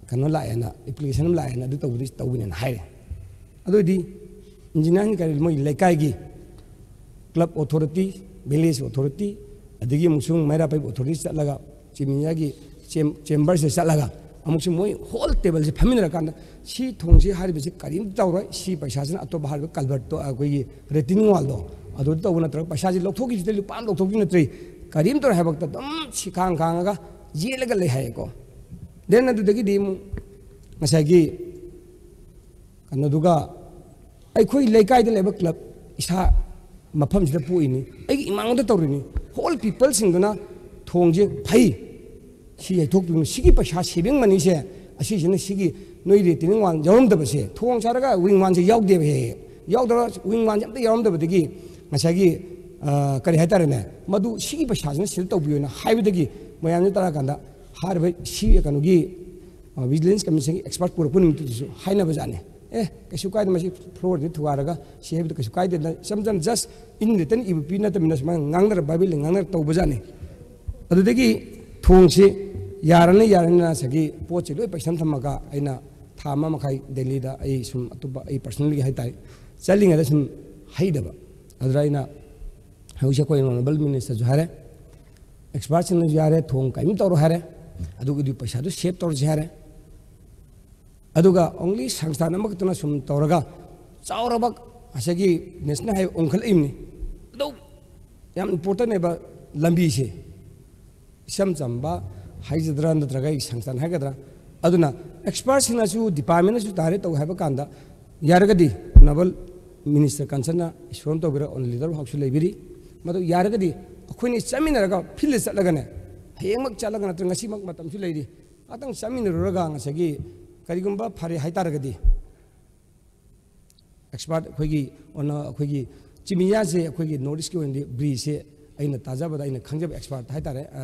ꯀꯩꯅꯣ ꯂꯥꯛꯑꯦꯅ, ꯑꯦꯄ꯭ꯂꯤꯀꯦꯁꯟ ꯑꯃ ꯂꯥꯛꯑꯦꯅ ꯑꯗꯨ ꯇꯧꯕꯗꯤ ꯇꯧꯕꯅꯦꯅ ꯍꯥꯏꯔꯦ꯫ ꯑꯗꯨ ꯑꯣꯏꯗꯤ ꯏꯟꯖꯤꯅꯤꯌꯥꯔꯤꯡ ꯀꯔꯤ ꯃꯣꯏ ꯂꯩꯀꯥꯏꯒꯤ ꯀ꯭ꯂꯕ ꯑꯣꯊꯣꯔꯤꯇꯤ, ꯚꯤꯂꯦꯖ ꯑꯣꯊꯣꯔꯤꯇꯤ, ꯑꯗꯒꯤ ꯑꯃꯨꯛꯁꯨ ꯃꯩꯔꯥ ꯄꯥꯏꯕ ꯑꯣꯊꯣꯔꯤꯇꯤ ꯆꯠꯂꯒ, ꯆꯤꯞ ꯏꯟꯖꯤꯅꯤꯌꯥꯔꯒꯤ ꯆꯦꯝ-, ꯆꯦꯝꯕꯔꯁꯤꯗ ꯆꯠꯂꯒ ꯑꯃꯨꯛꯁꯨ ꯃꯣꯏ ꯍꯣꯜ ꯇꯦꯕꯜꯁꯦ ꯐꯝꯃꯤꯟꯅꯔꯀꯥꯟꯗ ꯁꯤ ꯊꯣꯡꯁꯤ ꯍꯥꯏꯔꯤꯕꯁꯤ ꯀꯔꯤꯝꯇ ꯇꯧꯔꯣꯏ, ꯁꯤ ꯄꯩꯁꯥꯁꯤꯅ ꯑꯇꯣꯞꯄ ꯍꯥꯏꯔꯤꯕ ꯀꯜꯚꯔꯠꯇꯣ, ꯑꯩꯈꯣꯏꯒꯤ ꯔꯤꯇꯦꯅꯤꯡ ꯋꯥꯜꯗꯣ ꯑꯗꯨꯗ ꯇꯧꯕ ꯅꯠꯇ꯭ꯔꯒ ꯄꯩꯁꯥꯁꯤ ꯂꯧꯊꯣꯛꯈꯤꯁꯤꯗ ꯂꯨꯄꯥ ꯑꯃ ꯂꯧꯊꯣꯛꯈꯤ ꯅꯠꯇ꯭ꯔꯤ, ꯀꯔꯤꯝ ꯇꯧꯔꯣꯏ ꯍꯥꯏꯕ ꯋꯥꯈꯜꯗ ꯑꯗꯨꯝ ꯁꯤꯈꯥꯡ ꯈꯥꯡꯉꯒ ꯌꯦꯠꯂꯒ ꯂꯩ ꯍꯥꯏꯌꯦꯀꯣ꯫ ꯗꯦꯟ ꯑꯗꯨꯗꯒꯤꯗꯤ ꯑꯃꯨꯛ ꯉꯁꯥꯏꯒꯤ ꯀꯩꯅꯣꯗꯨꯒ ꯑꯩꯈꯣꯏ ꯂꯩꯀꯥꯏꯗ ꯂꯩꯕ ꯀ꯭ꯂꯕ ꯏꯁꯥ ꯃꯐꯝꯁꯤꯗ ꯄꯣꯛꯏꯅꯤ, ꯑꯩꯒꯤ ꯏꯃꯥꯡꯗ ꯇꯧꯔꯤꯅꯤ, ꯍꯣꯜ ꯄꯤꯄꯜꯁꯤꯡꯗꯨꯅ ꯊꯣꯡꯁꯦ ꯐꯩ, ꯁꯤ ꯌꯩꯊꯣꯛꯇꯣꯏꯅꯤ, ꯁꯤꯒꯤ ꯄꯩꯁꯥ ꯁꯦꯚꯤꯡ ꯃꯅꯤꯁꯦ, ꯑꯁꯤꯁꯤꯅ ꯁꯤꯒꯤ ꯅꯣꯏ ꯔꯤꯇꯦꯅꯤꯡ ꯋꯥꯜ ꯌꯥꯎꯔꯝꯗꯕꯁꯦ, ꯊꯣꯡ ꯁꯥꯔꯒ ꯋꯤꯡ ꯋꯥꯜꯁꯦ ꯌꯥꯎꯗꯦꯕ, ꯍꯦꯛ ꯍꯦꯛ ꯌꯥꯎꯗꯕ, ꯋꯤꯡ ꯋꯥꯜꯁꯦ ꯑꯝꯇ ꯌꯥꯎꯔꯝꯗꯕꯗꯒꯤ ꯉꯁꯥꯏꯒꯤ, ꯑ, ꯀꯔꯤ ꯍꯥꯏꯇꯥꯔꯦꯅꯦ, ꯃꯗꯨ ꯁꯤꯒꯤ ꯄꯩꯁꯥꯁꯤꯅ ꯁꯤꯗ ꯇꯧꯕꯤꯌꯣꯅ ꯍꯥꯏꯕꯗꯒꯤ ꯃꯌꯥꯝꯁꯦ ꯇꯥꯔꯀꯥꯟꯗ ꯍꯥꯏꯔꯤꯕ ꯁꯤ ꯀꯩꯅꯣꯒꯤ, ꯑ, ꯚꯤꯖꯤꯂꯦꯟꯁ ꯀꯃꯤꯁꯟꯒꯤ ꯑꯦꯛꯁꯄꯥꯔꯠ ꯄꯨꯔꯛꯄ ꯅꯨꯃꯤꯠꯇꯨꯗꯁꯨ ꯍꯥꯏꯅꯕꯖꯥꯠꯅꯤ꯫ ꯑꯦ, ꯀꯩꯁꯨ ꯀꯥꯏꯗꯦ, ꯃꯁꯤ ꯐ꯭ꯂꯣꯔꯗꯤ ꯊꯨꯒꯥꯏꯔꯒ ꯁꯤ ꯍꯥꯏꯕꯗ ꯀꯩꯁꯨ ꯀꯥꯏꯗꯦꯅ ꯏꯆꯝ ꯆꯝ just in written ꯏꯕ ꯄꯤ ꯅꯠꯇꯕꯅꯤꯅ ꯁꯨꯃꯥꯏꯅ ꯉꯥꯡꯅꯔ, ꯚꯥꯏꯕꯦꯜꯗ ꯉꯥꯡꯅꯔ ꯇꯧꯕꯖꯥꯠꯅꯤ꯫ ꯑꯗꯨꯗꯒꯤ ꯊꯣꯡꯁꯤ ꯌꯥꯔꯅꯤ ꯌꯥꯔꯅꯤꯅ ꯉꯁꯥꯏꯒꯤ ꯄꯣꯠꯁꯤ ꯂꯣꯏ ꯄꯩꯁꯟ ꯊꯝꯃꯒ ꯑꯩꯅ ꯊꯥ ꯑꯃ ꯃꯈꯥꯏ ꯗꯦꯜꯂꯤꯗ ꯑꯩ ꯁꯨꯝ ꯑꯇꯣꯞꯄ ꯑꯩ ꯄꯔꯁꯅꯦꯜꯒꯤ ꯍꯥꯏꯇꯥꯔꯦ ꯆꯠꯂꯤꯉꯩꯗ ꯁꯨꯝ ꯍꯩꯗꯕ ꯑꯗꯨꯗ ꯑꯩꯅ ꯍꯧꯖꯤꯛ ꯑꯩꯈꯣꯏ ꯑꯣꯅꯔꯦꯕꯜ ꯃꯤꯅꯤꯁꯇꯔꯁꯨ ꯍꯥꯏꯔꯦ, ꯑꯦꯛꯁꯄꯥꯔꯠꯁꯤꯡꯅꯁꯨ ꯌꯥꯔꯦ, ꯊꯣꯡ ꯀꯔꯤꯝ ꯇꯧꯔꯣ ꯍꯥꯏꯔꯦ, ꯑꯗꯨꯒꯤꯗꯤ ꯄꯩꯁꯥꯗꯨ ꯁꯦꯞ ꯇꯧꯔꯁꯤ ꯍꯥꯏꯔꯦ꯫ ꯑꯗꯨꯒ ꯑꯣꯡꯂꯤ ꯁꯪꯁꯊꯥꯟ ꯑꯃꯈꯛꯇꯅ ꯁꯨꯝ ꯇꯧꯔꯒ ꯆꯥꯎꯔꯕ ꯉꯁꯥꯏꯒꯤ ꯅꯦꯁꯅꯦꯜ ꯍꯥꯏꯋꯦ ꯎꯪꯈꯠꯂꯛꯏꯕꯅꯤ꯫ ꯑꯗꯨ ꯌꯥꯝ ꯏꯝꯄꯣꯔꯇꯦꯟ ꯑꯣꯏꯕ ꯂꯝꯕꯤꯁꯦ ꯏꯆꯝ ꯆꯝꯕ ꯍꯥꯏꯖꯗ꯭ꯔꯥ, ꯅꯠꯇ꯭ꯔꯒ ꯑꯩ ꯁꯪꯁꯊꯥꯟ ꯍꯥꯏꯒꯗ꯭ꯔꯥ? ꯑꯗꯨꯅ ꯑꯦꯛꯁꯄꯥꯔꯠꯁꯤꯡꯅꯁꯨ, ꯗꯤꯄꯥꯔꯠꯃꯦꯟꯅꯁꯨ ꯇꯥꯔꯦ ꯇꯧ ꯍꯥꯏꯕ ꯀꯥꯟꯗ, ꯌꯥꯔꯒꯗꯤ ꯑꯣꯅꯔꯦꯕꯜ ꯃꯤꯅꯤꯁꯇꯔ ꯀꯟꯁꯔꯟꯅ ꯏꯁꯣꯔ ꯇꯧꯕꯤꯔ ꯑꯣꯟ ꯂꯤꯗꯔ ꯍꯥꯎꯁꯁꯨ ꯂꯩꯕꯤꯔꯤ꯫ ꯃꯗꯨ ꯌꯥꯔꯒꯗꯤ ꯑꯩꯈꯣꯏꯅ ꯆꯠꯃꯤꯟꯅꯔꯒ ꯐꯤꯜꯗ ꯆꯠꯂꯒꯅꯦ, ꯍꯌꯦꯡꯃꯛ ꯆꯠꯂꯒ ꯅꯠꯇ꯭ꯔꯒ ꯉꯁꯤꯃꯛ ꯃꯇꯝꯁꯨ ꯂꯩꯔꯤ, ꯉꯥꯛꯇꯪ ꯆꯠꯃꯤꯟꯅꯔꯨꯔꯒ ꯉꯁꯥꯏꯒꯤ ꯀꯔꯤꯒꯨꯝꯕ ꯐꯔꯦ ꯍꯥꯏꯇꯥꯔꯒꯗꯤ ꯑꯦꯛꯁꯄꯥꯔꯠ ꯑꯩꯈꯣꯏꯒꯤ ꯑꯣꯅ-, ꯑꯩꯈꯣꯏꯒꯤ ꯆꯤꯃꯤꯌꯥꯁꯦ ꯑꯩꯈꯣꯏꯒꯤ ꯅꯣꯔꯠ ꯏꯁꯀꯤ ꯑꯣꯏꯅꯗꯤ ꯕ꯭ꯔꯤꯁꯦ ꯑꯩꯅ ꯇꯥꯖꯕꯗ, ꯑꯩꯅ ꯈꯪꯖꯕ ꯑꯦꯛꯁꯄꯥꯔꯠ ꯍꯥꯏꯇꯥꯔꯦ, ꯑ,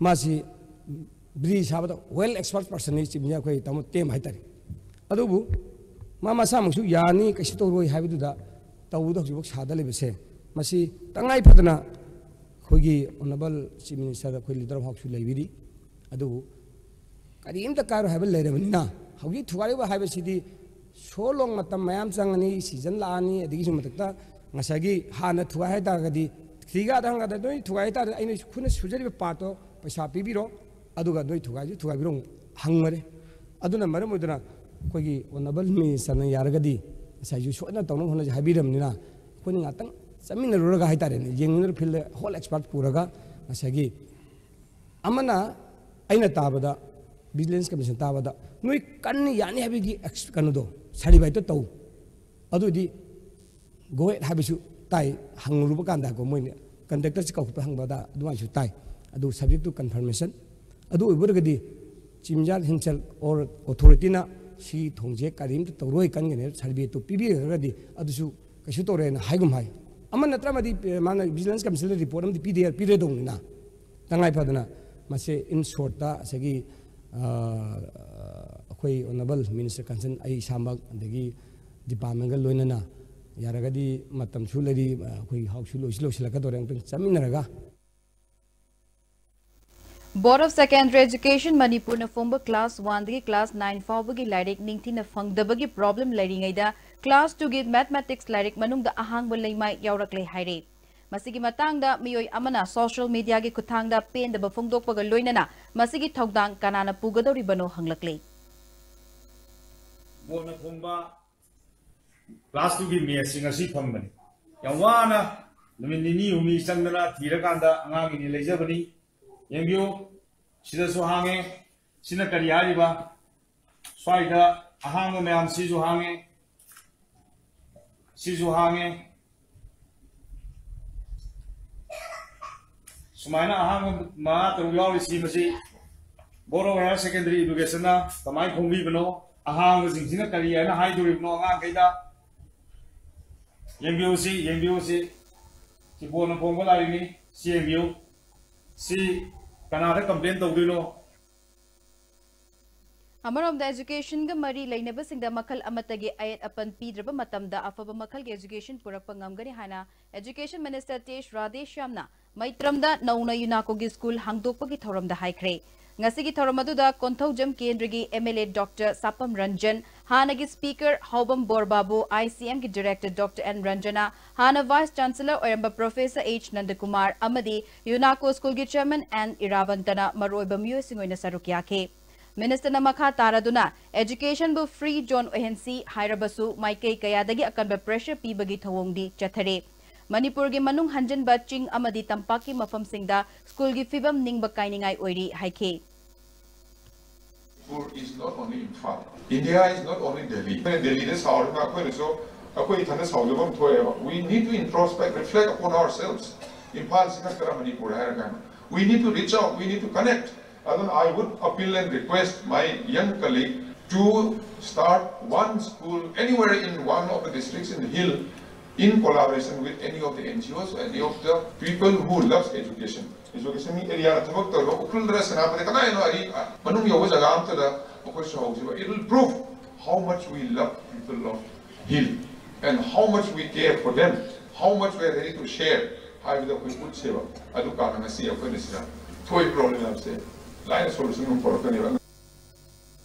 ꯃꯥꯁꯤ ꯕ꯭ꯔꯤ ꯁꯥꯕꯗ ꯋꯦꯜ ꯑꯦꯛꯁꯄꯥꯔꯠ ꯄꯥꯔꯁꯟꯅꯤ ꯆꯤꯃꯤꯌꯥ ꯑꯩꯈꯣꯏ ꯇꯥꯃꯣ ꯇꯦꯝ ꯍꯥꯏꯇꯥꯔꯦ꯫ ꯑꯗꯨꯕꯨ ꯃꯥ ꯃꯁꯥꯃꯛꯁꯨ ꯌꯥꯅꯤ, ꯀꯩꯁꯨ ꯇꯧꯔꯣꯏ ꯍꯥꯏꯕꯗꯨꯗ ꯇꯧꯕꯗ ꯍꯧꯖꯤꯛꯐꯥꯎ ꯁꯥꯗ ꯂꯩꯕꯁꯦ, ꯃꯁꯤ ꯇꯉꯥꯏ ꯐꯗꯅ ꯑꯩꯈꯣꯏꯒꯤ ꯑꯣꯅꯔꯦꯕꯜ ꯆꯤꯐ ꯃꯤꯅꯤꯁꯇꯔ ꯑꯩꯈꯣꯏ ꯂꯤꯗꯔ ꯑꯣꯐ ꯍꯥꯎꯁꯁꯨ ꯂꯩꯕꯤꯔꯤ꯫ ꯑꯗꯨꯕꯨ ꯀꯔꯤꯝꯇ ꯀꯥꯏꯔꯣꯏ ꯍꯥꯏꯕ ꯂꯩꯔꯕꯅꯤꯅ, ꯍꯧꯖꯤꯛ ꯊꯨꯒꯥꯏꯔꯤꯕ ꯍꯥꯏꯕꯁꯤꯗꯤ ꯁꯣ ꯂꯣꯡ ꯃꯇꯝ ꯃꯌꯥꯝ ꯆꯪꯉꯅꯤ, ꯁꯤꯖꯟ ꯂꯥꯛꯑꯅꯤ, ꯑꯗꯒꯤꯁꯨ ꯃꯊꯛꯇ ꯉꯁꯥꯏꯒꯤ ꯍꯥꯟꯅ ꯊꯨꯒꯥꯏ ꯍꯥꯏꯇꯥꯔꯒꯗꯤ ꯊ꯭ꯔꯤꯒꯥꯗ ꯍꯪꯒꯗ ꯅꯣꯏ ꯊꯨꯒꯥꯏ ꯍꯥꯏꯇꯥꯔꯗꯤ ꯑꯩꯅ ꯈꯨꯠꯅ ꯁꯨꯖꯔꯤꯕ ꯄꯥꯔꯠꯇꯣ ꯄꯩꯁꯥ ꯄꯤꯕꯤꯔꯣ, ꯑꯗꯨꯒ ꯅꯣꯏ ꯊꯨꯒꯥꯏꯁꯨ ꯊꯨꯒꯥꯏꯕꯤꯔꯣ ꯍꯪꯉꯔꯦ꯫ ꯑꯗꯨꯅ ꯃꯔꯝ ꯑꯣꯏꯗꯨꯅ ꯑꯩꯈꯣꯏꯒꯤ ꯑꯣꯅꯔꯦꯕꯜ ꯃꯤꯅꯤꯁꯇꯔꯅ ꯌꯥꯔꯒꯗꯤ ꯉꯁꯥꯏꯁꯨ ꯁꯣꯏꯗꯅ ꯇꯧꯅꯕ ꯍꯣꯠꯅꯁꯤ ꯍꯥꯏꯕꯤꯔꯕꯅꯤꯅ, ꯑꯩꯈꯣꯏꯅ ꯉꯥꯛꯇꯪ ꯆꯠꯃꯤꯟꯅꯔꯨꯔꯒ ꯍꯥꯏꯇꯥꯔꯦꯅꯦ, ꯌꯦꯡꯃꯤꯟꯅꯔ ꯐꯤꯜꯗ ꯍꯣꯜ ꯑꯦꯛꯁꯄꯥꯔꯠ ꯄꯨꯔꯒ ꯉꯁꯥꯏꯒꯤ ꯑꯃꯅ ꯑꯩꯅ ꯇꯥꯕꯗ, ꯚꯤꯖꯤꯂꯦꯟꯁ ꯀꯃꯤꯁꯟ ꯇꯥꯕꯗ, ꯅꯣꯏ ꯀꯟꯅ ꯌꯥꯅꯤ ꯍꯥꯏꯕꯒꯤ ꯑꯦꯛꯁ-, ꯀꯩꯅꯣꯗꯣ, ꯁꯥꯔꯇꯤꯐꯥꯏꯠꯇꯣ ꯇꯧ꯫ ꯑꯗꯨꯗꯤ ꯒꯣ ꯑꯍꯦꯗ ꯍꯥꯏꯕꯁꯨ ꯇꯥꯏ, ꯍꯪꯂꯨꯕ ꯀꯥꯟꯗ ꯀꯣ, ꯃꯣꯏꯅ ꯀꯟꯇ꯭ꯔꯦꯛꯇꯔꯁꯤ ꯀꯧꯈꯠꯄ ꯍꯪꯕꯗ ꯑꯗꯨꯃꯥꯏꯅꯁꯨ ꯇꯥꯏ꯫ ꯑꯗꯨ subject to confirmation꯫ ꯑꯗꯨ ꯑꯣꯏꯕ ꯑꯣꯏꯔꯒꯗꯤ chief minister himself or authority ꯅ ꯁꯤ ꯊꯣꯡꯁꯦ ꯀꯔꯤꯝꯇ ꯇꯧꯔꯣꯏ, ꯀꯟꯒꯅꯤ ꯍꯥꯏꯕ ꯁꯥꯔꯇꯤꯐꯤꯀꯦꯠꯇꯨ ꯄꯤꯕꯤꯔꯒꯗꯤ ꯑꯗꯨꯁꯨ ꯀꯩꯁꯨ ꯇꯧꯔꯦꯅ ꯍꯥꯏꯒꯨꯝ ꯍꯥꯏ꯫ ꯑꯃ ꯅꯠꯇ꯭ꯔ ꯑꯃꯗꯤ, ꯑꯦ, ꯃꯥꯅ ꯚꯤꯖꯤꯂꯦꯟꯁ ꯀꯃꯤꯁꯟꯗ ꯔꯤꯄꯣꯔꯠ ꯑꯃꯗꯤ ꯄꯤꯗꯦ-, ꯄꯤꯔꯗꯧꯅꯤꯅ꯫ ꯇꯉꯥꯏ ꯐꯗꯅ ꯃꯁꯦ in short ꯇ ꯉꯁꯥꯏꯒꯤ, ꯑ, ꯑꯩꯈꯣꯏ ꯑꯣꯅꯔꯦꯕꯜ ꯃꯤꯅꯤꯁꯇꯔ ꯀꯟꯁꯔꯟ, ꯑꯩ ꯏꯁꯥꯃꯛ, ꯑꯗꯒꯤ ꯗꯤꯄꯥꯔꯠꯃꯦꯟꯒ ꯂꯣꯏꯅꯅ ꯌꯥꯔꯒꯗꯤ ꯃꯇꯝꯁꯨ ꯂꯩꯔꯤ, ꯑ, ꯑꯩꯈꯣꯏꯒꯤ ꯍꯥꯎꯁꯁꯨ ꯂꯣꯏꯁꯨ ꯂꯣꯏꯁꯤꯜꯂꯛꯀꯗꯧꯔꯦ, ꯑꯃꯨꯛꯇꯪ ꯆꯠꯃꯤꯟꯅꯔꯒ Board of Secondary Education ꯃꯅꯤꯄꯨꯔꯅ ꯐꯣꯡꯕ class one ꯗꯒꯤ class nine ꯐꯥꯎꯕꯒꯤ ꯂꯥꯏꯔꯤꯛ ꯅꯤꯡꯊꯤꯅ ꯐꯪꯗꯕꯒꯤ problem ꯂꯩꯔꯤꯉꯩꯗ class two ꯒꯤ mathematics ꯂꯥꯏꯔꯤꯛ ꯃꯅꯨꯡꯗ ꯑꯍꯥꯡꯕ ꯂꯩꯃꯥꯏ ꯌꯥꯎꯔꯛꯂꯦ ꯍꯥꯏꯔꯦ꯫ ꯃꯁꯤꯒꯤ ꯃꯇꯥꯡꯗ ꯃꯤꯑꯣꯏ ꯑꯃꯅ social media ꯒꯤ ꯈꯨꯠꯊꯥꯡꯗ ꯄꯦꯟꯗꯕ ꯐꯣꯡꯗꯣꯛꯄꯒ ꯂꯣꯏꯅꯅ ꯃꯁꯤꯒꯤ ꯊꯧꯗꯥꯡ ꯀꯅꯥꯅ ꯄꯨꯒꯗꯧꯔꯤꯕꯅꯣ ꯍꯪꯂꯛꯂꯦ꯫ Board ꯅ ꯐꯣꯡꯕ class two ꯒꯤ maths ꯁꯤ ꯉꯁꯤ ꯐꯪꯕꯅꯤ꯫ ꯌꯥꯝ ꯋꯥꯅ ꯅꯨꯃꯤꯠ ꯅꯤꯅꯤ ꯍꯨꯝꯅꯤ ꯆꯪꯗꯅ ꯊꯤꯔꯀꯥꯟꯗ ꯑꯉꯥꯡꯒꯤꯅꯤ ꯂꯩꯖꯕꯅꯤ꯫ ꯌꯦꯡꯕꯤꯌꯨ, ꯁꯤꯗꯁꯨ ꯍꯥꯡꯉꯦ꯫ ꯁꯤꯅ ꯀꯔꯤ ꯍꯥꯏꯔꯤꯕ? ꯁ꯭ꯋꯥꯏꯗ ꯑꯍꯥꯡꯕ ꯃꯌꯥꯝ ꯁꯤꯁꯨ ꯍꯥꯡꯉꯦ, ꯁꯤꯁꯨ ꯍꯥꯡꯉꯦ꯫ ꯁꯨꯃꯥꯏꯅ ꯑꯍꯥꯡꯕ ꯃꯉꯥ ꯇꯔꯨꯛ ꯌꯥꯎꯔꯤꯁꯤ, ꯃꯁꯤ Board of Higher Secondary Education ꯅ ꯀꯃꯥꯏꯅ ꯐꯣꯡꯕꯤꯕꯅꯣ? ꯑꯍꯥꯡꯕꯁꯤꯡꯁꯤꯅ ꯀꯔꯤ ꯍꯥꯏꯅ ꯍꯥꯏꯗꯣꯔꯤꯕꯅꯣ ꯑꯉꯥꯡꯈꯩꯗ? ꯌꯦꯡꯕꯤꯌꯨ ꯁꯤ, ꯌꯦꯡꯕꯤꯌꯨ ꯁꯤ꯫ ꯁꯤ board ꯅ ꯐꯣꯡꯕ ꯂꯥꯏꯔꯤꯛꯅꯤ꯫ ꯁꯤ ꯌꯦꯡꯕꯤꯌꯨ꯫ ꯁꯤ ꯀꯅꯥꯗ complain ꯇꯧꯗꯣꯏꯅꯣ? ꯑꯃꯔꯣꯝꯗ education ꯒ ꯃꯔꯤ ꯂꯩꯅꯕꯁꯤꯡꯗ ꯃꯈꯜ ꯑꯃꯠꯇꯒꯤ ꯑꯌꯦꯠ ꯑꯄꯟ ꯄꯤꯗ꯭ꯔꯕ ꯃꯇꯝꯗ ꯑꯐꯕ ꯃꯈꯜꯒꯤ education ꯄꯨꯔꯛꯄ ꯉꯝꯒꯅꯤ ꯍꯥꯏꯅ Education Minister ꯇꯦꯖ ꯔꯥꯙꯦꯁ꯭ꯌꯥꯝꯅ ꯃꯩꯇ꯭ꯔꯝꯗ ꯅꯧꯅ UNACO ꯒꯤ school ꯍꯥꯡꯗꯣꯛꯄꯒꯤ ꯊꯧꯔꯝꯗ ꯍꯥꯏꯈ꯭ꯔꯦ꯫ ꯉꯁꯤꯒꯤ ꯊꯧꯔꯝ ꯑꯗꯨꯗ ꯀꯣꯟꯊꯧꯖꯝ ꯀꯦꯟꯗ꯭ꯔꯒꯤ MLA Doctor ꯁꯥꯄꯝ ꯔꯟꯖꯟ, ꯍꯥꯟꯅꯒꯤ speaker ꯍꯥꯎꯕꯝ ꯕꯣꯔꯕꯥꯕꯨ, ICM ꯒꯤ director Doctor N ꯔꯟꯖꯅꯥ, ꯍꯥꯟꯅ vice chancellor ꯑꯣꯏꯔꯝꯕ Professor H ꯅꯟꯗꯀꯨꯃꯥꯔ ꯑꯃꯗꯤ UNACO school ꯒꯤ chairman N ꯏꯔꯥꯕꯟꯇꯅ ꯃꯔꯨꯑꯣꯏꯕ ꯃꯤꯑꯣꯏꯁꯤꯡ ꯑꯣꯏꯅ ꯁꯔꯨꯛ ꯌꯥꯈꯤ꯫ Minister ꯅ ꯃꯈꯥ ꯇꯥꯔꯗꯨꯅ education ꯕꯨ free zone ꯑꯣꯏꯍꯟꯁꯤ ꯍꯥꯏꯔꯕꯁꯨ ꯃꯥꯏꯀꯩ ꯀꯌꯥꯗꯒꯤ ꯑꯀꯟꯕ pressure ꯄꯤꯕꯒꯤ ꯊꯧꯑꯣꯡꯗꯤ ꯆꯠꯊꯔꯦ꯫ ꯃꯅꯤꯄꯨꯔꯒꯤ ꯃꯅꯨꯡ ꯍꯟꯖꯤꯟꯕ ꯆꯤꯡ ꯑꯃꯗꯤ ꯇꯝꯄꯥꯛꯀꯤ ꯃꯐꯝꯁꯤꯡꯗ school ꯒꯤ ꯐꯤꯕꯝ ꯅꯤꯡꯕ ꯀꯥꯏꯅꯤꯡꯉꯥꯏ ꯑꯣꯏꯔꯤ ꯍꯥꯏꯈꯤ꯫ Manipur is not only Imphal. India is not only Delhi. ꯑꯩꯈꯣꯏꯅ ꯗꯦꯜꯂꯤꯗ ꯁꯥꯎꯔꯤꯕ ꯑꯩꯈꯣꯏꯅꯁꯨ ꯑꯩꯈꯣꯏ ꯏꯊꯟꯗ ꯁꯥꯎꯖꯕ ꯑꯃ ꯊꯣꯛꯑꯦꯕ꯫ We need to introspect, reflect upon ourselves. ꯏꯝꯐꯥꯜꯁꯤ ꯈꯛꯇꯔ Manipur ꯍꯥꯏꯔ ꯀꯥꯟꯗ? We need to reach out, we need to connect. And I would appeal and request my young colleague to start one school anywhere in one of the districts in the hill in collaboration with any of the NGOs, any of the people who loves education. Education area ꯊꯕꯛ ꯇꯧꯔꯤꯕ ꯎꯈ꯭ꯔꯨꯜꯗꯔ ꯁꯦꯅꯥꯄꯇꯤ ꯀꯗꯥꯏꯅꯣ ꯑꯔꯤ ꯃꯅꯨꯡ ꯌꯧꯕ ꯖꯒꯥ ꯑꯝꯇꯗ ꯑꯩꯈꯣꯏꯁꯨ ꯍꯧꯁꯤꯕ. It will prove how much we love people of hill and how much we care for them, how much we are ready to share ꯍꯥꯏꯕꯗꯣ ꯑꯩꯈꯣꯏ ꯎꯠꯁꯦꯕ꯫ ꯑꯗꯨ ꯀꯥꯟꯗ ꯉꯁꯤ ꯑꯩꯈꯣꯏꯅ ꯁꯤꯗ ꯑꯩꯈꯣꯏ ꯄ꯭ꯔꯣꯕ꯭ꯂꯦꯝꯁꯦ ꯂꯥꯏꯅ ꯁꯣꯂꯨꯁꯟ ꯑꯃ ꯄꯨꯔꯛꯀꯅꯦꯕ꯫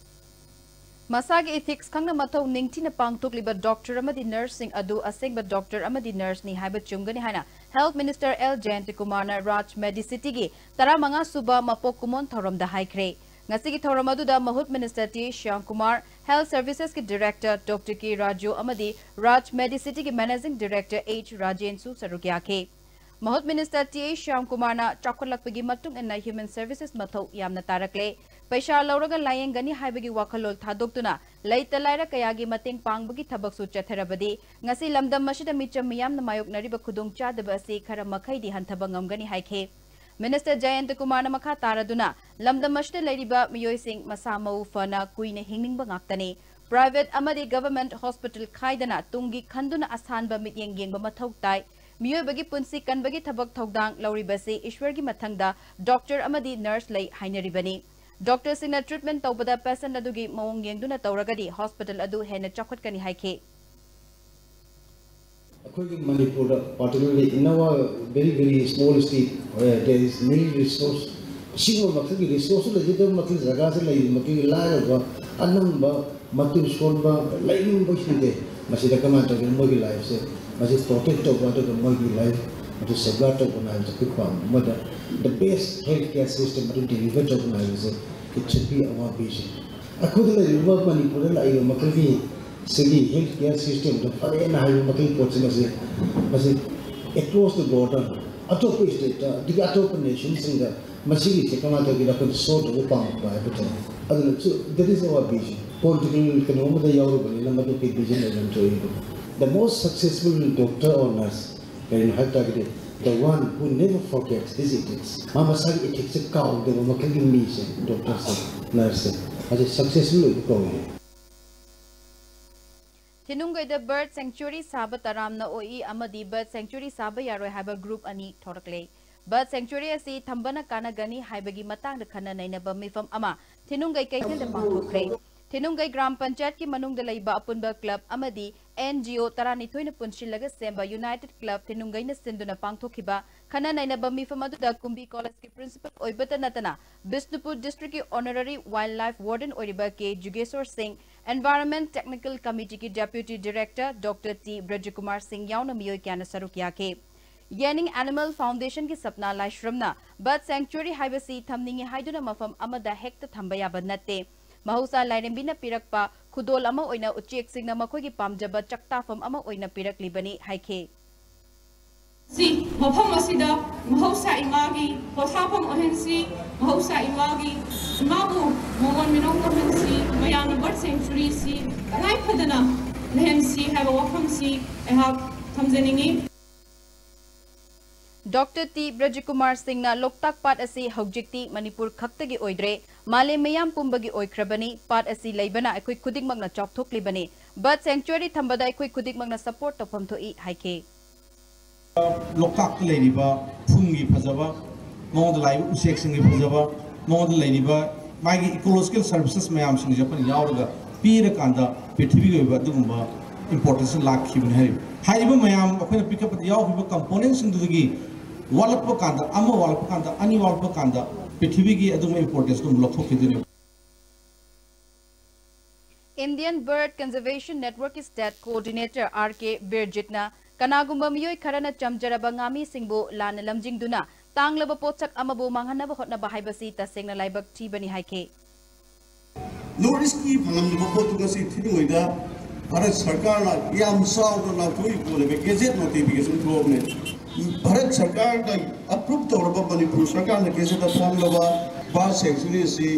ꯃꯁꯥꯒꯤ ꯏꯊꯤꯛꯁ ꯈꯪꯅ ꯃꯊꯧ ꯅꯤꯡꯊꯤꯅ ꯄꯥꯡꯊꯣꯛꯂꯤꯕ ꯗꯣꯛꯇꯔ ꯑꯃꯗꯤ ꯅꯔꯁꯁꯤꯡ ꯑꯗꯨ ꯑꯁꯦꯡꯕ ꯗꯣꯛꯇꯔ ꯑꯃꯗꯤ ꯅꯔꯁꯅꯤ ꯍꯥꯏꯕ ꯆꯨꯝꯒꯅꯤ ꯍꯥꯏꯅ ꯍꯦꯜꯊ ꯃꯤꯅꯤꯁꯇꯔ ꯑꯦꯜ ꯖꯌꯟꯇꯀꯨꯃꯥꯔꯅ ꯔꯥꯖ ꯃꯦꯗꯤꯁꯤꯇꯤꯒꯤ ꯇꯔꯥꯃꯉꯥ ꯁꯨꯕ ꯃꯄꯣꯛ ꯀꯨꯝꯑꯣꯟ ꯊꯧꯔꯝꯗ ꯍꯥꯏꯈ꯭ꯔꯦ꯫ ꯉꯁꯤꯒꯤ ꯊꯧꯔꯝ ꯑꯗꯨꯗ ꯃꯍꯨꯠ ꯃꯤꯅꯤꯁꯇꯔ ꯇꯤ ꯁ꯭ꯌꯥꯝꯀꯨꯃꯥꯔ, ꯍꯦꯜꯊ ꯁꯔꯚꯤꯁꯦꯁꯀꯤ ꯗꯤꯔꯦꯛꯇꯔ ꯗꯣꯛꯇꯔ ꯀꯦ ꯔꯥꯖꯨ ꯑꯃꯗꯤ ꯔꯥꯖ ꯃꯦꯗꯤꯁꯤꯇꯤꯒꯤ ꯃꯦꯅꯦꯖꯤꯡ ꯗꯤꯔꯦꯛꯇꯔ ꯑꯩꯆ ꯔꯥꯖꯦꯟꯁꯨ ꯁꯔꯨꯛ ꯌꯥꯈꯤ꯫ ꯃꯍꯨꯠ ꯃꯤꯅꯤꯁꯇꯔ ꯇꯤ ꯑꯩꯆ ꯁ꯭ꯌꯥꯝꯀꯨꯃꯥꯔꯅ ꯆꯥꯎꯈꯠꯂꯛꯄꯒꯤ ꯃꯇꯨꯡ ꯏꯟꯅ ꯍ꯭ꯌꯨꯃꯦꯟ ꯁꯔꯚꯤꯁꯦꯁ ꯃꯊꯧ ꯌꯥꯝꯅ ꯇꯥꯔꯛꯂꯦ꯫ ꯄꯩꯁꯥ ꯂꯧꯔꯒ ꯂꯥꯌꯦꯡꯒꯅꯤ ꯍꯥꯏꯕꯒꯤ ꯋꯥꯈꯜꯂꯣꯟ ꯊꯥꯗꯣꯛꯇꯨꯅ ꯂꯩꯇ ꯂꯥꯏꯔ ꯀꯌꯥꯒꯤ ꯃꯇꯦꯡ ꯄꯥꯡꯕꯒꯤ ꯊꯕꯛꯁꯨ ꯆꯠꯊꯔꯕꯗꯤ ꯉꯁꯤ ꯂꯝꯗꯝ ꯑꯁꯤꯗ ꯃꯤꯆꯝ ꯃꯤꯌꯥꯝꯅ ꯃꯥꯌꯣꯛꯅꯔꯤꯕ ꯈꯨꯗꯣꯡꯆꯥꯗꯕ ꯑꯁꯤ ꯈꯔ ꯃꯈꯩꯗꯤ ꯍꯟꯊꯕ ꯉꯝꯒꯅꯤ ꯍꯥꯏꯈꯤ꯫ ꯃꯤꯅꯤꯁꯇꯔ ꯖꯌꯟꯇ ꯀꯨꯃꯥꯔꯅ ꯃꯈꯥ ꯇꯥꯔꯗꯨꯅ ꯂꯝꯗꯝ ꯑꯁꯤꯗ ꯂꯩꯔꯤꯕ ꯃꯤꯑꯣꯏꯁꯤꯡ ꯃꯁꯥ ꯃꯎ ꯐꯅ ꯀꯨꯏꯅ ꯍꯤꯡꯅꯤꯡꯕ ꯉꯥꯛꯇꯅꯤ꯫ ꯄ꯭ꯔꯥꯏꯚꯦꯠ ꯑꯃꯗꯤ ꯒꯚꯔꯟꯃꯦꯟꯠ ꯍꯣꯁꯄꯤꯇꯥꯜ ꯈꯥꯏꯗꯅ ꯇꯨꯡꯒꯤ ꯈꯟꯗꯨꯅ ꯑꯁꯥꯟꯕ ꯃꯤꯠꯌꯦꯡ ꯌꯦꯡꯕ ꯃꯊꯧ ꯇꯥꯏ꯫ ꯃꯤꯑꯣꯏꯕꯒꯤ ꯄꯨꯟꯁꯤ ꯀꯟꯕꯒꯤ ꯊꯕꯛ ꯊꯧꯗꯥꯡ ꯂꯧꯔꯤꯕꯁꯤ ꯏꯁ꯭ꯋꯔꯒꯤ ꯃꯊꯪꯗ ꯗꯣꯛꯇꯔ ꯑꯃꯗꯤ ꯅꯔꯁ ꯂꯩ ꯍꯥꯏꯅꯔꯤꯕꯅꯤ꯫ ꯗꯣꯛꯇꯔꯁꯤꯡꯅ ꯇ꯭ꯔꯤꯠꯃꯦꯟꯠ ꯇꯧꯕꯗ ꯄꯦꯁꯦꯟꯠ ꯑꯗꯨꯒꯤ ꯃꯑꯣꯡ ꯌꯦꯡꯗꯨꯅ ꯇꯧꯔꯒꯗꯤ ꯍꯣꯁꯄꯤꯇꯥꯜ ꯑꯗꯨ ꯍꯦꯟꯅ ꯆꯥꯎꯈꯠꯀꯅꯤ ꯍꯥꯏꯈꯤ꯫ ꯑꯩꯈꯣꯏꯒꯤ ꯃꯅꯤꯄꯨꯔꯗ, particularly in our very, very small state, where there is nil resource, ꯑꯁꯤꯒꯨꯝꯕ ꯃꯈꯜꯒꯤ ꯔꯤꯁꯣꯔꯁꯁꯨ ꯂꯩꯖꯗꯕ ꯃꯈꯜꯒꯤ ꯖꯒꯥꯁꯤ ꯂꯩꯔꯤꯕ ꯃꯈꯜꯒꯤ ꯂꯥꯏꯔꯕ ꯑꯅꯝꯕ ꯃꯇꯨ ꯁꯣꯟꯕ ꯂꯩꯅꯤꯡꯕꯁꯤꯡꯁꯦ ꯃꯁꯤꯗ ꯀꯃꯥꯏꯅ ꯇꯧꯒꯦ? ꯃꯣꯏꯒꯤ ꯂꯥꯏꯐꯁꯦ ꯃꯁꯤ ꯄ꯭ꯔꯣꯇꯦꯛ ꯇꯧꯕ, ꯑꯗꯨꯒ ꯃꯣꯏꯒꯤ ꯂꯥꯏꯐ ꯑꯗꯨ ꯁꯦꯐꯒꯥꯔꯗ ꯇꯧꯕ ꯍꯥꯏꯕꯁꯦ ꯑꯩꯈꯣꯏ ꯄꯥꯝꯕ ꯑꯃꯗ, the best health care system ꯑꯗꯨ deliver ꯇꯧꯕ ꯍꯥꯏꯕꯁꯦ, it should be our vision. ꯑꯩꯈꯣꯏꯗ ꯂꯩꯔꯤꯕ ꯃꯅꯤꯄꯨꯔꯗ ꯂꯥꯛꯏꯕ ꯃꯈꯣꯏꯒꯤ ꯁꯤꯒꯤ health care system ꯗ ꯐꯔꯦꯅ ꯍꯥꯏꯕ ꯃꯈꯣꯏꯒꯤ ꯄꯣꯠꯁꯤꯡ ꯑꯁꯤ ꯃꯁꯤ across the border, ꯑꯇꯣꯞꯄ state ꯇ, ꯑꯗꯒꯤ ꯑꯇꯣꯞꯄ ꯅꯦꯁꯟꯁꯤꯡꯗ ꯃꯁꯤꯒꯤꯁꯦ ꯀꯃꯥꯏꯅ ꯇꯧꯒꯦꯅ ꯑꯩꯈꯣꯏꯅ ꯁꯣ ꯇꯧꯕ ꯄꯥꯝꯃꯛꯄ ꯍꯥꯏꯕ ꯇꯥꯔꯦ꯫ ꯑꯗꯨꯅ, so, that is our vision. Political ꯀꯩꯅꯣ ꯑꯃꯗ ꯌꯥꯎꯔꯨꯕꯅꯤꯅ ꯃꯗꯨꯒꯤ vision ꯑꯣꯏꯅ ꯊꯣꯛꯏ꯫ The most successful doctor or nurse ꯀꯔꯤꯅꯣ ꯍꯥꯏꯕ ꯇꯥꯔꯒꯗꯤ, the one who never forgets his ethics. ꯃꯥ ꯃꯁꯥꯒꯤ ethics ꯁꯦ ꯀꯥꯎꯗꯕ ꯃꯈꯜꯒꯤ ꯃꯤꯁꯦ, ꯗꯣꯛꯇꯔꯁꯦ, ꯅꯔꯁꯁꯦ, ꯃꯁꯤ successful ꯑꯣꯏꯕ ꯀꯧꯏ꯫ ꯊꯤꯅꯨꯡꯒꯩꯗ ꯕꯔꯗ ꯁꯦꯡꯆꯨꯔꯤ ꯁꯥꯕ ꯇꯔꯥꯝꯅ ꯑꯣꯛꯏ ꯑꯃꯗꯤ ꯕꯔꯗ ꯁꯦꯡꯆꯨꯔꯤ ꯁꯥꯕ ꯌꯥꯔꯣꯏ ꯍꯥꯏꯕ ꯒ꯭ꯔꯨꯞ ꯑꯅꯤ ꯊꯣꯔꯛꯂꯦ꯫ ꯕꯔꯗ ꯁꯦꯡꯆꯨꯔꯤ ꯑꯁꯤ ꯊꯝꯕꯅ ꯀꯥꯟꯅꯒꯅꯤ ꯍꯥꯏꯕꯒꯤ ꯃꯇꯥꯡꯗ ꯈꯟꯅ ꯅꯩꯅꯕ ꯃꯤꯐꯝ ꯑꯃ ꯊꯤꯅꯨꯡꯒꯩ ꯀꯩꯊꯦꯜꯗ ꯄꯥꯡꯊꯣꯛꯈ꯭ꯔꯦ꯫ ꯊꯤꯅꯨꯡꯒꯩ ꯒ꯭ꯔꯥꯝ ꯄꯟꯆꯥꯌꯠꯀꯤ ꯃꯅꯨꯡꯗ ꯂꯩꯕ ꯑꯄꯨꯟꯕ ꯀ꯭ꯂꯕ ꯑꯃꯗꯤ ꯑꯦꯟ ꯖꯤ ꯑꯣ ꯇꯔꯥꯅꯤꯊꯣꯏꯅ ꯄꯨꯟꯁꯤꯜꯂꯒ ꯁꯦꯝꯕ ꯌꯨꯅꯥꯏꯇꯦꯗ ꯀ꯭ꯂꯕ ꯊꯤꯅꯨꯡꯒꯩꯅ ꯁꯤꯟꯗꯨꯅ ꯄꯥꯡꯊꯣꯛꯈꯤꯕ ꯈꯟꯅ ꯅꯩꯅꯕ ꯃꯤꯐꯝ ꯑꯗꯨꯗ ꯀꯨꯝꯕꯤ ꯀꯣꯂꯦꯖꯀꯤ ꯄ꯭ꯔꯤꯟꯁꯤꯄꯜ ꯑꯣꯏꯕꯇ ꯅꯠꯇꯅ ꯕꯤꯁꯅꯨꯄꯨꯔ ꯗꯤꯁꯇ꯭ꯔꯤꯛꯀꯤ ꯑꯣꯅꯔꯔꯤ ꯋꯥꯏꯜꯗ ꯂꯥꯏꯐ ꯋꯥꯔꯗꯦꯟ ꯑꯣꯏꯔꯤꯕ K Jugeshwor Singh, environment technical ꯀꯃꯤꯇꯤꯒꯤ deputy director doctor T Brajkumar Singh ꯌꯥꯎꯅ ꯃꯤꯑꯣꯏ ꯀꯌꯥꯅ ꯁꯔꯨꯛ ꯌꯥꯈꯤ꯫ ꯌꯦꯅꯤꯡ ꯑꯦꯅꯤꯃꯦꯜ ꯐꯥꯎꯟꯗꯦꯁꯟꯒꯤ ꯁꯞꯅꯥ ꯂꯥꯏꯁ꯭ꯔꯝꯅ ꯕꯔꯗ ꯁꯦꯡꯆꯨꯔꯤ ꯍꯥꯏꯕꯁꯤ ꯊꯝꯅꯤꯡꯏ ꯍꯥꯏꯗꯨꯅ ꯃꯐꯝ ꯑꯃꯗ ꯍꯦꯛꯇ ꯊꯝꯕ ꯌꯥꯕ ꯅꯠꯇꯦ꯫ ꯃꯍꯧꯁꯥ ꯂꯥꯏꯔꯦꯝꯕꯤꯅ ꯄꯤꯔꯛꯄ ꯈꯨꯗꯣꯜ ꯑꯃ ꯑꯣꯏꯅ ꯎꯆꯦꯛꯁꯤꯡꯅ ꯃꯈꯣꯏꯒꯤ ꯄꯥꯝꯖꯕ ꯆꯥꯛꯇꯥꯐꯝ ꯑꯃ ꯑꯣꯏꯅ ꯄꯤꯔꯛꯂꯤꯕꯅꯤ ꯍꯥꯏꯈꯤ꯫ ꯁꯤ ꯃꯐꯝ ꯑꯁꯤꯗ ꯃꯍꯧꯁꯥ ꯏꯃꯥꯒꯤ ꯄꯣꯊꯥꯐꯝ ꯑꯣꯏꯍꯟꯁꯤ, ꯃꯍꯧꯁꯥ ꯏꯃꯥꯒꯤ, ꯏꯃꯥꯕꯨ ꯃꯉꯣꯟ ꯃꯤꯅꯣꯛ ꯇꯧꯍꯟꯁꯤ, ꯃꯌꯥꯝꯅ ꯕꯔꯗ ꯁꯦꯡꯆꯨꯔꯤꯁꯤ ꯇꯉꯥꯏ ꯐꯗꯅ ꯂꯩꯍꯟꯁꯤ ꯍꯥꯏꯕ ꯋꯥꯐꯝꯁꯤ ꯑꯩꯍꯥꯛ ꯊꯝꯖꯅꯤꯡꯏ꯫ ꯗꯣꯛꯇꯔ ꯇꯤ ꯕ꯭ꯔꯖꯀꯨꯃꯥꯔ ꯁꯤꯡꯅ ꯂꯣꯛꯇꯥꯛ ꯄꯥꯠ ꯑꯁꯤ ꯍꯧꯖꯤꯛꯇꯤ ꯃꯅꯤꯄꯨꯔ ꯈꯛꯇꯒꯤ ꯑꯣꯏꯗ꯭ꯔꯦ, ꯃꯥꯂꯦꯝ ꯃꯤꯌꯥꯝ ꯄꯨꯝꯕꯒꯤ ꯑꯣꯏꯈ꯭ꯔꯕꯅꯤ꯫ ꯄꯥꯠ ꯑꯁꯤ ꯂꯩꯕꯅ ꯑꯩꯈꯣꯏ ꯈꯨꯗꯤꯡꯃꯛꯅ ꯆꯥꯎꯊꯣꯛꯂꯤꯕꯅꯤ꯫ ꯕꯔꯗ ꯁꯦꯡꯆꯨꯔꯤ ꯊꯝꯕꯗ ꯑꯩꯈꯣꯏ ꯈꯨꯗꯤꯡꯃꯛꯅ ꯁꯄꯣꯔꯠ ꯇꯧꯐꯝ ꯊꯣꯛꯏ ꯍꯥꯏꯈꯤ꯫ ꯂꯣꯛꯇꯥꯛꯇ ꯂꯩꯔꯤꯕ ꯐꯨꯝꯒꯤ ꯐꯖꯕ, ꯃꯉꯣꯟꯗ ꯂꯥꯛꯏꯕ ꯎꯆꯦꯛꯁꯤꯡꯒꯤ ꯐꯖꯕ, ꯃꯉꯣꯟꯗ ꯂꯩꯔꯤꯕ ꯃꯥꯒꯤ ꯏꯀꯣꯂꯣꯖꯤꯀꯦꯜ ꯁꯔꯚꯤꯁꯦꯁ ꯃꯌꯥꯝꯁꯤꯡꯁꯦ ꯑꯩꯈꯣꯏꯅ ꯌꯥꯎꯔꯒ ꯄꯤꯔꯀꯥꯟꯗ ꯄ꯭ꯔꯤꯊꯤꯕꯤꯒꯤ ꯑꯣꯏꯕ ꯑꯗꯨꯒꯨꯝꯕ ꯏꯝꯄꯣꯔꯇꯦꯟꯁ ꯂꯥꯛꯈꯤꯕꯅꯤ ꯍꯥꯏꯔꯤꯕ꯫ ꯍꯥꯏꯔꯤꯕ ꯃꯌꯥꯝ ꯑꯩꯈꯣꯏꯅ ꯄꯤꯈꯠꯄꯗ ꯌꯥꯎꯈꯤꯕ ꯀꯝꯄꯣꯅꯦꯟꯁꯤꯡꯗꯨꯗꯒꯤ ꯋꯥꯠꯂꯛꯄ ꯀꯥꯟꯗ, ꯑꯃ ꯋꯥꯠꯂꯛꯄ ꯀꯥꯟꯗ, ꯑꯅꯤ ꯋꯥꯠꯂꯛꯄ ꯀꯥꯟꯗ ꯄ꯭ꯔꯤꯊꯤꯕꯤꯒꯤ ꯑꯗꯨꯒꯨꯝꯕ ꯏꯝꯄꯣꯔꯇꯦꯟꯁꯇꯨ ꯑꯃꯨꯛ ꯂꯧꯊꯣꯛꯈꯤꯗꯣꯏꯅꯦꯕ꯫ Indian Bird Conservation Network State Coordinator R K ꯕꯤꯔꯖꯤꯠꯅ ꯀꯅꯥꯒꯨꯝꯕ ꯃꯤꯑꯣꯏ ꯈꯔꯅ ꯆꯝꯖꯔꯕ ꯉꯥꯃꯤꯁꯤꯡꯕꯨ ꯂꯥꯟꯅ ꯂꯝꯖꯤꯡꯗꯨꯅ ꯇꯥꯡꯂꯕ ꯄꯣꯠꯁꯛ ꯑꯃꯕꯨ ꯃꯥꯡꯍꯟꯅꯕ ꯍꯣꯠꯅꯕ ꯍꯥꯏꯕꯁꯤ ꯇꯁꯦꯡꯅ ꯂꯥꯏꯕꯛ ꯊꯤꯕꯅꯤ ꯍꯥꯏꯈꯤ꯫ ꯅꯣꯔꯠ ꯏꯁꯀꯤ ꯐꯪꯂꯝꯗꯕ ꯄꯣꯠꯇꯨ ꯉꯁꯤ ꯊꯤꯅꯉꯩꯗ ꯚꯥꯔꯠ ꯁꯔꯀꯥꯔꯅ ꯌꯥꯝ ꯆꯥꯎꯅ ꯂꯥꯎꯊꯣꯛꯏ ꯄꯣꯠꯅꯦꯕ, ꯒꯦꯖꯦꯠ ꯅꯣꯇꯤꯐꯤꯀꯦꯁꯟ ꯊꯣꯛꯑꯕꯅꯦ꯫ ꯚꯥꯔꯠ ꯁꯔꯀꯥꯔꯅ ꯑꯦꯄ꯭ꯔꯨꯞ ꯇꯧꯔꯕ, ꯃꯅꯤꯄꯨꯔ ꯁꯔꯀꯥꯔꯅ ꯒꯦꯖꯦꯠꯇ ꯊꯣꯛꯂꯕ ꯕꯥꯔꯗ ꯁꯦꯡꯆꯨꯔꯤ ꯑꯁꯤ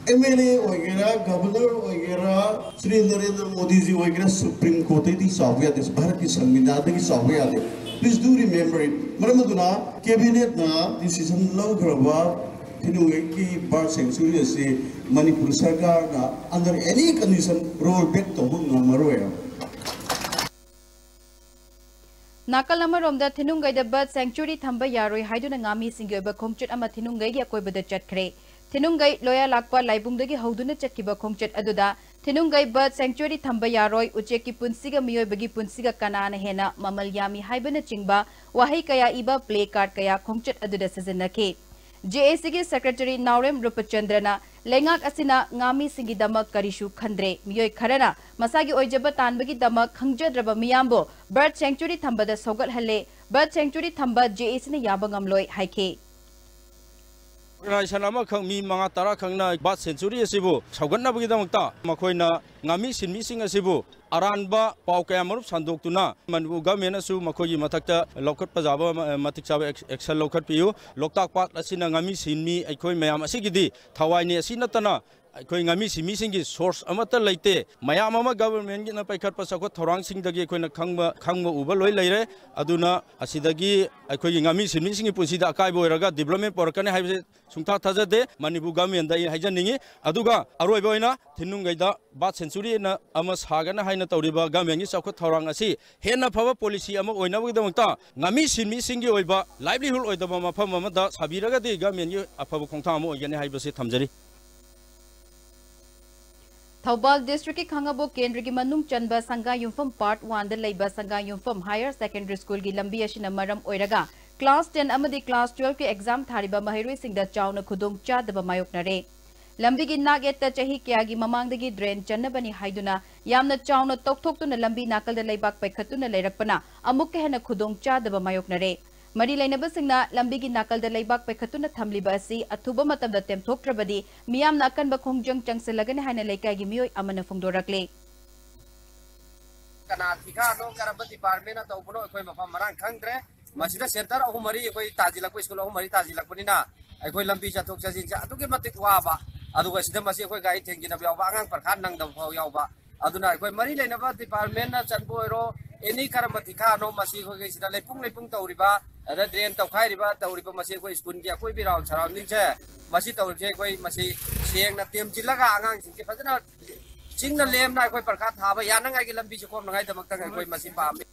ꯑꯦꯝ ꯑꯦꯜ ꯑꯦ ꯑꯣꯏꯒꯦꯔꯥ, ꯒꯚꯔꯅꯔ ꯑꯣꯏꯒꯦꯔꯥ, ꯁ꯭ꯔꯤ ꯅꯔꯦꯟꯗ꯭ꯔ ꯃꯣꯗꯤꯖꯤ ꯑꯣꯏꯒꯦꯔꯥ, ꯁꯨꯄ꯭ꯔꯤꯝ ꯀꯣꯔꯠꯇꯩꯗꯤ ꯆꯥꯎꯕ ꯌꯥꯗꯦ, ꯚꯥꯔꯠꯀꯤ ꯁꯪꯕꯤꯙꯥꯟꯗꯒꯤ ꯆꯥꯎꯕ ꯌꯥꯗꯦ꯫ Please do remember it. ꯃꯔꯝ ꯑꯗꯨꯅ ꯀꯦꯕꯤꯅꯦꯠꯅ ꯗꯤꯁꯤꯖꯟ ꯂꯧꯈ꯭ꯔꯕ ꯊꯤꯅꯨꯡꯒꯩꯒꯤ ꯕꯥꯔꯗ ꯁꯦꯡꯆꯨꯔꯤ ꯑꯁꯤ ꯃꯅꯤꯄꯨꯔ ꯁꯔꯀꯥꯔꯅ under any condition roll back ꯇꯧꯕ ꯉꯝꯃꯔꯣꯏ꯫ ꯅꯥꯀꯜ ꯑꯃꯔꯣꯝꯗ ꯊꯤꯅꯨꯡꯒꯩꯗ ꯕꯥꯔꯗ ꯁꯦꯡꯆꯨꯔꯤ ꯊꯝꯕ ꯌꯥꯔꯣꯏ ꯍꯥꯏꯗꯨꯅ ꯉꯥꯃꯤꯁꯤꯡꯒꯤ ꯑꯣꯏꯕ ꯈꯣꯡꯆꯠ ꯑꯃ ꯊꯤꯅꯨꯡꯒꯩꯒꯤ ꯑꯀꯣꯏꯕꯗ ꯆꯠꯈ꯭ꯔꯦ꯫ ꯊꯤꯅꯨꯡꯒꯩ ꯂꯣꯌꯥ ꯂꯥꯛꯄ ꯂꯥꯏꯕꯨꯡꯗꯒꯤ ꯍꯧꯗꯨꯅ ꯆꯠꯈꯤꯕ ꯈꯣꯡꯆꯠ ꯑꯗꯨꯗ ꯊꯤꯅꯨꯡꯒꯩ ꯕꯥꯔꯗ ꯁꯦꯡꯆꯨꯔꯤ ꯊꯝꯕ ꯌꯥꯔꯣꯏ, ꯎꯆꯦꯛꯀꯤ ꯄꯨꯟꯁꯤꯒ ꯃꯤꯑꯣꯏꯕꯒꯤ ꯄꯨꯟꯁꯤꯒ ꯀꯅꯥꯅ ꯍꯦꯟꯅ ꯃꯃꯜ ꯌꯥꯝꯃꯤ ꯍꯥꯏꯕꯅꯆꯤꯡꯕ ꯋꯥꯍꯩ ꯀꯌꯥ ꯏꯕ ꯄ꯭ꯂꯦ ꯀꯥꯔꯗ ꯀꯌꯥ ꯈꯣꯡꯆꯠ ꯑꯗꯨꯗ ꯁꯤꯖꯤꯟꯅꯈꯤ꯫ ꯖꯦ ꯑꯦ ꯁꯤꯒꯤ ꯁꯦꯀ꯭ꯔꯦꯇꯔꯤ ꯅꯥꯎꯔꯦꯝ ꯔꯨꯄꯆꯟꯗ꯭ꯔꯅ ꯂꯩꯉꯥꯛ ꯑꯁꯤꯅ ꯉꯥꯃꯤꯁꯤꯡꯒꯤꯗꯃꯛ ꯀꯔꯤꯁꯨ ꯈꯟꯗ꯭ꯔꯦ, ꯃꯤꯑꯣꯏ ꯈꯔꯅ ꯃꯁꯥꯒꯤ ꯑꯣꯏꯖꯕ ꯇꯥꯟꯕꯒꯤꯗꯃꯛ ꯈꯪꯖꯗ꯭ꯔꯕ ꯃꯤꯌꯥꯝꯕꯨ ꯕꯥꯔꯗ ꯁꯦꯡꯆꯨꯔꯤ ꯊꯝꯕꯗ ꯁꯧꯒꯠꯍꯜꯂꯦ, ꯕꯥꯔꯗ ꯁꯦꯡꯆꯨꯔꯤ ꯊꯝꯕ ꯖꯦ ꯑꯦ ꯁꯤꯅ ꯌꯥꯕ ꯉꯝꯂꯣꯏ ꯍꯥꯏꯈꯤ꯫ ꯑꯣꯔꯒꯅꯥꯏꯖꯦꯁꯟ ꯑꯃꯈꯛ ꯃꯤ ꯃꯉꯥ ꯇꯔꯥ ꯈꯛꯅ ꯕꯥꯔꯗ ꯁꯦꯡꯆꯨꯔꯤ ꯑꯁꯤꯕꯨ ꯁꯧꯒꯠꯅꯕꯒꯤꯗꯃꯛꯇ ꯃꯈꯣꯏꯅ ꯉꯥꯃꯤ ꯁꯤꯟꯃꯤꯁꯤꯡ ꯑꯁꯤꯕꯨ ꯑꯔꯥꯟꯕ ꯄꯥꯎ ꯀꯌꯥ ꯃꯔꯨꯝ ꯁꯟꯗꯣꯛꯇꯨꯅ ꯃꯅꯤꯄꯨꯔ ꯒꯚꯔꯟꯃꯦꯟꯅꯁꯨ ꯃꯈꯣꯏꯒꯤ ꯃꯊꯛꯇ ꯂꯧꯈꯠꯄ ꯌꯥꯕ ꯃ-, ꯃꯇꯤꯛ ꯆꯥꯕ ꯑꯦꯛ-, ꯑꯦꯛꯁꯟ ꯂꯧꯈꯠꯄꯤꯌꯨ꯫ ꯂꯣꯛꯇꯥꯛ ꯄꯥꯠ ꯑꯁꯤꯅ ꯉꯥꯃꯤ ꯁꯤꯟꯃꯤ ꯑꯩꯈꯣꯏ ꯃꯌꯥꯝ ꯑꯁꯤꯒꯤꯗꯤ ꯊꯋꯥꯏꯅꯤ꯫ ꯑꯁꯤ ꯅꯠꯇꯅ ꯑꯩꯈꯣꯏ ꯉꯥꯃꯤ ꯁꯤꯟꯃꯤꯁꯤꯡꯒꯤ ꯁꯣꯔꯁ ꯑꯃꯠꯇ ꯂꯩꯇꯦ꯫ ꯃꯌꯥꯝ ꯑꯃ ꯒꯚꯔꯟꯃꯦꯟꯒꯤꯅ ꯄꯥꯏꯈꯠꯄ ꯆꯥꯎꯈꯠ ꯊꯧꯔꯥꯡꯁꯤꯡꯗꯒꯤ ꯑꯩꯈꯣꯏꯅ ꯈꯪꯕ, ꯈꯪꯕ ꯎꯕ ꯂꯣꯏ ꯂꯩꯔꯦ꯫ ꯑꯗꯨꯅ ꯑꯁꯤꯗꯒꯤ ꯑꯩꯈꯣꯏꯒꯤ ꯉꯥꯃꯤ ꯁꯤꯟꯃꯤꯁꯤꯡꯒꯤ ꯄꯨꯟꯁꯤꯗ ꯑꯀꯥꯏꯕ ꯑꯣꯏꯔꯒ ꯗꯤꯕ꯭ꯂꯞꯃꯦꯟ ꯄꯨꯔꯛꯀꯅꯤ ꯍꯥꯏꯕꯁꯦ ꯁꯨꯡꯊꯥ ꯊꯥꯖꯗꯦ꯫ ꯃꯅꯤꯄꯨꯔ ꯒꯚꯔꯟꯃꯦꯟꯗ ꯑꯩ ꯍꯥꯏꯖꯅꯤꯡꯉꯤ꯫ ꯑꯗꯨꯒ ꯑꯔꯣꯏꯕ ꯑꯣꯏꯅ ꯊꯤꯟꯅꯨꯡꯒꯩꯗ ꯕꯥꯔꯗ ꯁꯦꯡꯆꯨꯔꯤ ꯑꯃ ꯁꯥꯒꯅꯤ ꯍꯥꯏꯅ ꯇꯧꯔꯤꯕ ꯒꯚꯔꯟꯃꯦꯟꯒꯤ ꯆꯥꯎꯈꯠ ꯊꯧꯔꯥꯡ ꯑꯁꯤ ꯍꯦꯟꯅ ꯐꯕ ꯄꯣꯂꯤꯁꯤ ꯑꯃ ꯑꯣꯏꯅꯕꯒꯤꯗꯃꯛꯇ ꯉꯥꯃꯤ ꯁꯤꯟꯃꯤꯁꯤꯡꯒꯤ ꯑꯣꯏꯕ ꯂꯥꯏꯚꯂꯤꯍꯨꯗ ꯑꯣꯏꯗꯕ ꯃꯐꯝ ꯑꯃꯗ ꯁꯥꯕꯤꯔꯒꯗꯤ ꯒꯚꯔꯟꯃꯦꯟꯒꯤ ꯑꯐꯕ ꯈꯣꯡꯊꯥꯡ ꯑꯃ ꯑꯣꯏꯒꯅꯤ ꯍꯥꯏꯕꯁꯤ ꯊꯝꯖꯔꯤ꯫ ꯊꯧꯕꯥꯜ ꯗꯤꯁꯇ꯭ꯔꯤꯛꯀꯤ ꯈꯥꯡꯉꯕꯣꯛ ꯀꯦꯟꯗ꯭ꯔꯒꯤ ꯃꯅꯨꯡ ꯆꯟꯕ ꯁꯪꯒꯥꯌꯨꯝꯐꯝ ꯄꯥꯔꯠ ꯋꯥꯟꯗ ꯂꯩꯕ ꯁꯪꯒꯥꯌꯨꯝꯐꯝ ꯍꯥꯌꯔ ꯁꯦꯀꯦꯟꯗꯔꯤ ꯁ꯭ꯀꯨꯜꯒꯤ ꯂꯝꯕꯤ ꯑꯁꯤꯅ ꯃꯔꯝ ꯑꯣꯏꯔꯒ ꯀ꯭ꯂꯥꯁ ꯇꯦꯟ ꯑꯃꯗꯤ ꯀ꯭ꯂꯥꯁ ꯇꯨꯋꯦꯜꯐꯀꯤ ꯑꯦꯛꯖꯥꯝ ꯊꯥꯔꯤꯕ ꯃꯍꯩꯔꯣꯏꯁꯤꯡꯗ ꯆꯥꯎꯅ ꯈꯨꯗꯣꯡꯆꯥꯗꯕ ꯃꯥꯌꯣꯛꯅꯔꯦ꯫ ꯂꯝꯕꯤꯒꯤ ꯅꯥꯛ ꯌꯦꯠꯇ ꯆꯍꯤ ꯀꯌꯥꯒꯤ ꯃꯃꯥꯡꯗꯒꯤ ꯗ꯭ꯔꯦꯟ ꯆꯟꯅꯕꯅꯤ ꯍꯥꯏꯗꯨꯅ ꯌꯥꯝꯅ ꯆꯥꯎꯅ ꯇꯧꯊꯣꯛꯇꯨꯅ ꯂꯝꯕꯤ ꯅꯥꯀꯜꯗ ꯂꯩꯕꯥꯛ ꯄꯩꯈꯠꯇꯨꯅ ꯂꯩꯔꯛꯄꯅ ꯑꯃꯨꯛꯀ ꯍꯦꯟꯅ ꯈꯨꯗꯣꯡꯆꯥꯗꯕ ꯃꯥꯌꯣꯛꯅꯔꯦ꯫ ꯃꯔꯤ ꯂꯩꯅꯕꯁꯤꯡꯅ ꯂꯝꯕꯤꯒꯤ ꯅꯥꯀꯜꯗ ꯂꯩꯕꯥꯛ ꯄꯩꯈꯠꯇꯨꯅ ꯊꯝꯂꯤꯕ ꯑꯁꯤ ꯑꯊꯨꯕ ꯃꯇꯝꯗ ꯇꯦꯝꯊꯣꯛꯇ꯭ꯔꯕꯗꯤ ꯃꯤꯌꯥꯝꯅ ꯑꯀꯟꯕ ꯈꯣꯡꯖꯪ ꯆꯪꯁꯤꯜꯂꯒꯅꯤ ꯍꯥꯏꯅ ꯂꯩꯀꯥꯏꯒꯤ ꯃꯤꯑꯣꯏ ꯑꯃꯅ ꯐꯣꯡꯗꯣꯔꯛꯂꯤ꯫ ꯀꯅꯥ ꯊꯤꯀꯥꯅꯣ, ꯀꯔꯝꯕ ꯗꯤꯄꯥꯔꯠꯃꯦꯟꯅ ꯇꯧꯕꯅꯣ ꯑꯩꯈꯣꯏ ꯃꯐꯝ ꯃꯔꯥꯡ ꯈꯪꯗ꯭ꯔꯦ꯫ ꯃꯁꯤꯗ ꯁꯦꯟꯇꯔ ꯑꯍꯨꯝ ꯃꯔꯤ ꯑꯩꯈꯣꯏ ꯇꯥꯁꯤꯜꯂꯛꯄ, ꯁ꯭ꯀꯨꯜ ꯑꯍꯨꯝ ꯃꯔꯤ ꯇꯥꯁꯤꯜꯂꯛꯄꯅꯤꯅ ꯑꯩꯈꯣꯏ ꯂꯝꯕꯤ ꯆꯠꯊꯣꯛ ꯆꯠꯁꯤꯟꯁꯦ ꯑꯗꯨꯛꯀꯤ ꯃꯇꯤꯛ ꯋꯥꯕ꯫ ꯑꯗꯨꯒ ꯁꯤꯗ ꯃꯁꯤ ꯑꯩꯈꯣꯏ ꯒꯥꯔꯤ ꯊꯦꯡꯖꯤꯟꯅꯕ ꯌꯥꯎꯕ, ꯑꯉꯥꯡ ꯄꯔꯈꯥ ꯅꯪꯗꯕ ꯐꯥꯎ ꯌꯥꯎꯕ꯫ ꯑꯗꯨꯅ ꯑꯩꯈꯣꯏ ꯃꯔꯤ ꯂꯩꯅꯕ ꯗꯤꯄꯥꯔꯠꯃꯦꯟꯅ ꯆꯟꯕ ꯑꯣꯏꯔꯣ, ꯑꯦꯅꯤ ꯀꯔꯝꯕ ꯊꯤꯀꯥꯅꯣ, ꯃꯁꯤ ꯑꯩꯈꯣꯏꯒꯤ ꯁꯤꯗ ꯂꯩꯄꯨꯡ ꯂꯩꯄꯨꯡ ꯇꯧꯔꯤꯕ, ꯑꯗ ꯗ꯭ꯔꯦꯟ ꯇꯧꯈꯥꯏꯔꯤꯕ ꯇꯧꯔꯤꯕ, ꯃꯁꯤ ꯑꯩꯈꯣꯏ ꯁ꯭ꯀꯨꯜꯒꯤ ꯑꯀꯣꯏꯕ ꯔꯥꯎꯟ ꯁꯔꯥꯎꯟꯗꯤꯡꯁꯦ, ꯃꯁꯤ ꯇꯧꯔꯤꯕꯁꯦ ꯑꯩꯈꯣꯏ ꯃꯁꯤ ꯁꯦꯡꯅ ꯇꯦꯝꯁꯤꯜꯂꯒ ꯑꯉꯥꯡꯁꯤꯡꯁꯦ ꯐꯖꯅ ꯆꯤꯡꯅ ꯂꯦꯝꯅ ꯑꯩꯈꯣꯏ ꯄꯔꯈꯥ ꯊꯥꯕ ꯌꯥꯅꯉꯥꯏꯒꯤ ꯂꯝꯕꯤꯁꯦ ꯈꯣꯝꯅꯉꯥꯏꯗꯃꯛꯇ ꯑꯩꯈꯣꯏ ꯃꯁꯤ ꯄꯥꯝꯃꯤ꯫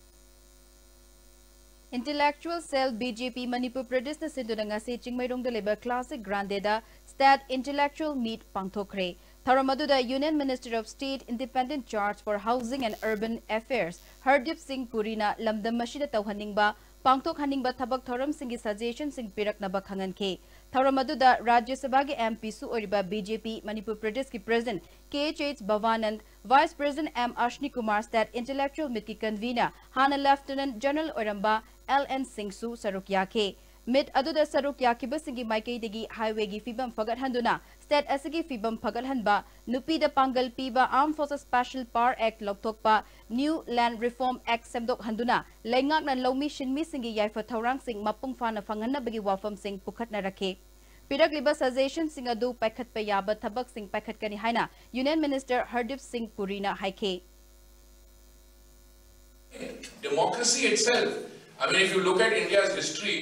Intellectual Cell, B J P, Manipur ꯄ꯭ꯔꯗꯦꯁꯅ ꯁꯤꯟꯗꯨꯅ ꯉꯁꯤ ꯆꯤꯡꯃꯩꯔꯣꯡꯗ ꯂꯩꯕ ꯀ꯭ꯂꯥꯁꯤꯛ ꯒ꯭ꯔꯥꯟꯗꯦꯗ ꯁ꯭ꯇꯦꯠ ꯏꯟꯇꯦꯂꯦꯛꯆꯨꯑꯦꯜ ꯃꯤꯠ ꯄꯥꯡꯊꯣꯛꯈ꯭ꯔꯦ꯫ ꯊꯧꯔꯝ ꯑꯗꯨꯗ Union Minister of State, Independent Charge for Housing and Urban Affairs Hardeep Singh Purina ꯂꯝꯗꯝ ꯑꯁꯤꯗ ꯇꯧꯍꯟꯅꯤꯡꯕ, ꯄꯥꯡꯊꯣꯛꯍꯟꯅꯤꯡꯕ ꯊꯕꯛ ꯊꯧꯔꯝꯁꯤꯡꯒꯤ suggestionꯁꯤꯡ ꯄꯤꯔꯛꯅꯕ ꯈꯪꯍꯟꯈꯤ꯫ ꯊꯧꯔꯝ ꯑꯗꯨꯗ ꯔꯥꯖ꯭ꯌ ꯁꯚꯥꯒꯤ MPꯁꯨ ꯑꯣꯏꯔꯤꯕ BJP ꯃꯅꯤꯄꯨꯔ ꯄ꯭ꯔꯗꯦꯁꯀꯤ President K H H Bhavanand, Vice President M Ashni Kumar, State Intellectual Meetꯀꯤ Convener, ꯍꯥꯟꯅ Lieutenant General ꯑꯣꯏꯔꯝꯕ L N Singhꯁꯨ ꯁꯔꯨꯛ ꯌꯥꯈꯤ꯫ Meet ꯑꯗꯨꯗ ꯁꯔꯨꯛ ꯌꯥꯈꯤꯕꯁꯤꯡꯒꯤ ꯃꯥꯏꯀꯩꯗꯒꯤ highwayꯒꯤ ꯐꯤꯕꯝ ꯐꯒꯠꯍꯟꯗꯨꯅ state ꯑꯁꯤꯒꯤ ꯐꯤꯕꯝ ꯐꯒꯠꯍꯟꯕ, ꯅꯨꯄꯤꯗ ꯄꯥꯡꯒꯜ ꯄꯤꯕ Armed Forces Special Power Act ꯂꯧꯊꯣꯛꯄ, New Land Reform Act ꯁꯦꯝꯗꯣꯛꯍꯟꯗꯨꯅ ꯂꯩꯉꯥꯛꯅ ꯂꯧꯃꯤ ꯁꯤꯟꯃꯤꯁꯤꯡꯒꯤ ꯌꯥꯏꯐ ꯊꯧꯔꯥꯡꯁꯤꯡ ꯃꯄꯨꯡ ꯐꯥꯅ ꯐꯪꯍꯟꯅꯕꯒꯤ ꯋꯥꯐꯝꯁꯤꯡ ꯄꯨꯈꯠꯅꯔꯛꯈꯤ꯫ ꯄꯤꯔꯛꯂꯤꯕ suggestionꯁꯤꯡ ꯑꯗꯨ ꯄꯥꯏꯈꯠꯄ ꯌꯥꯕ ꯊꯕꯛꯁꯤꯡ ꯄꯥꯏꯈꯠꯀꯅꯤ ꯍꯥꯏꯅ Union Minister Hardeep Singh Purina ꯍꯥꯏꯈꯤ꯫ Democracy itself, I mean, if you look at India's history,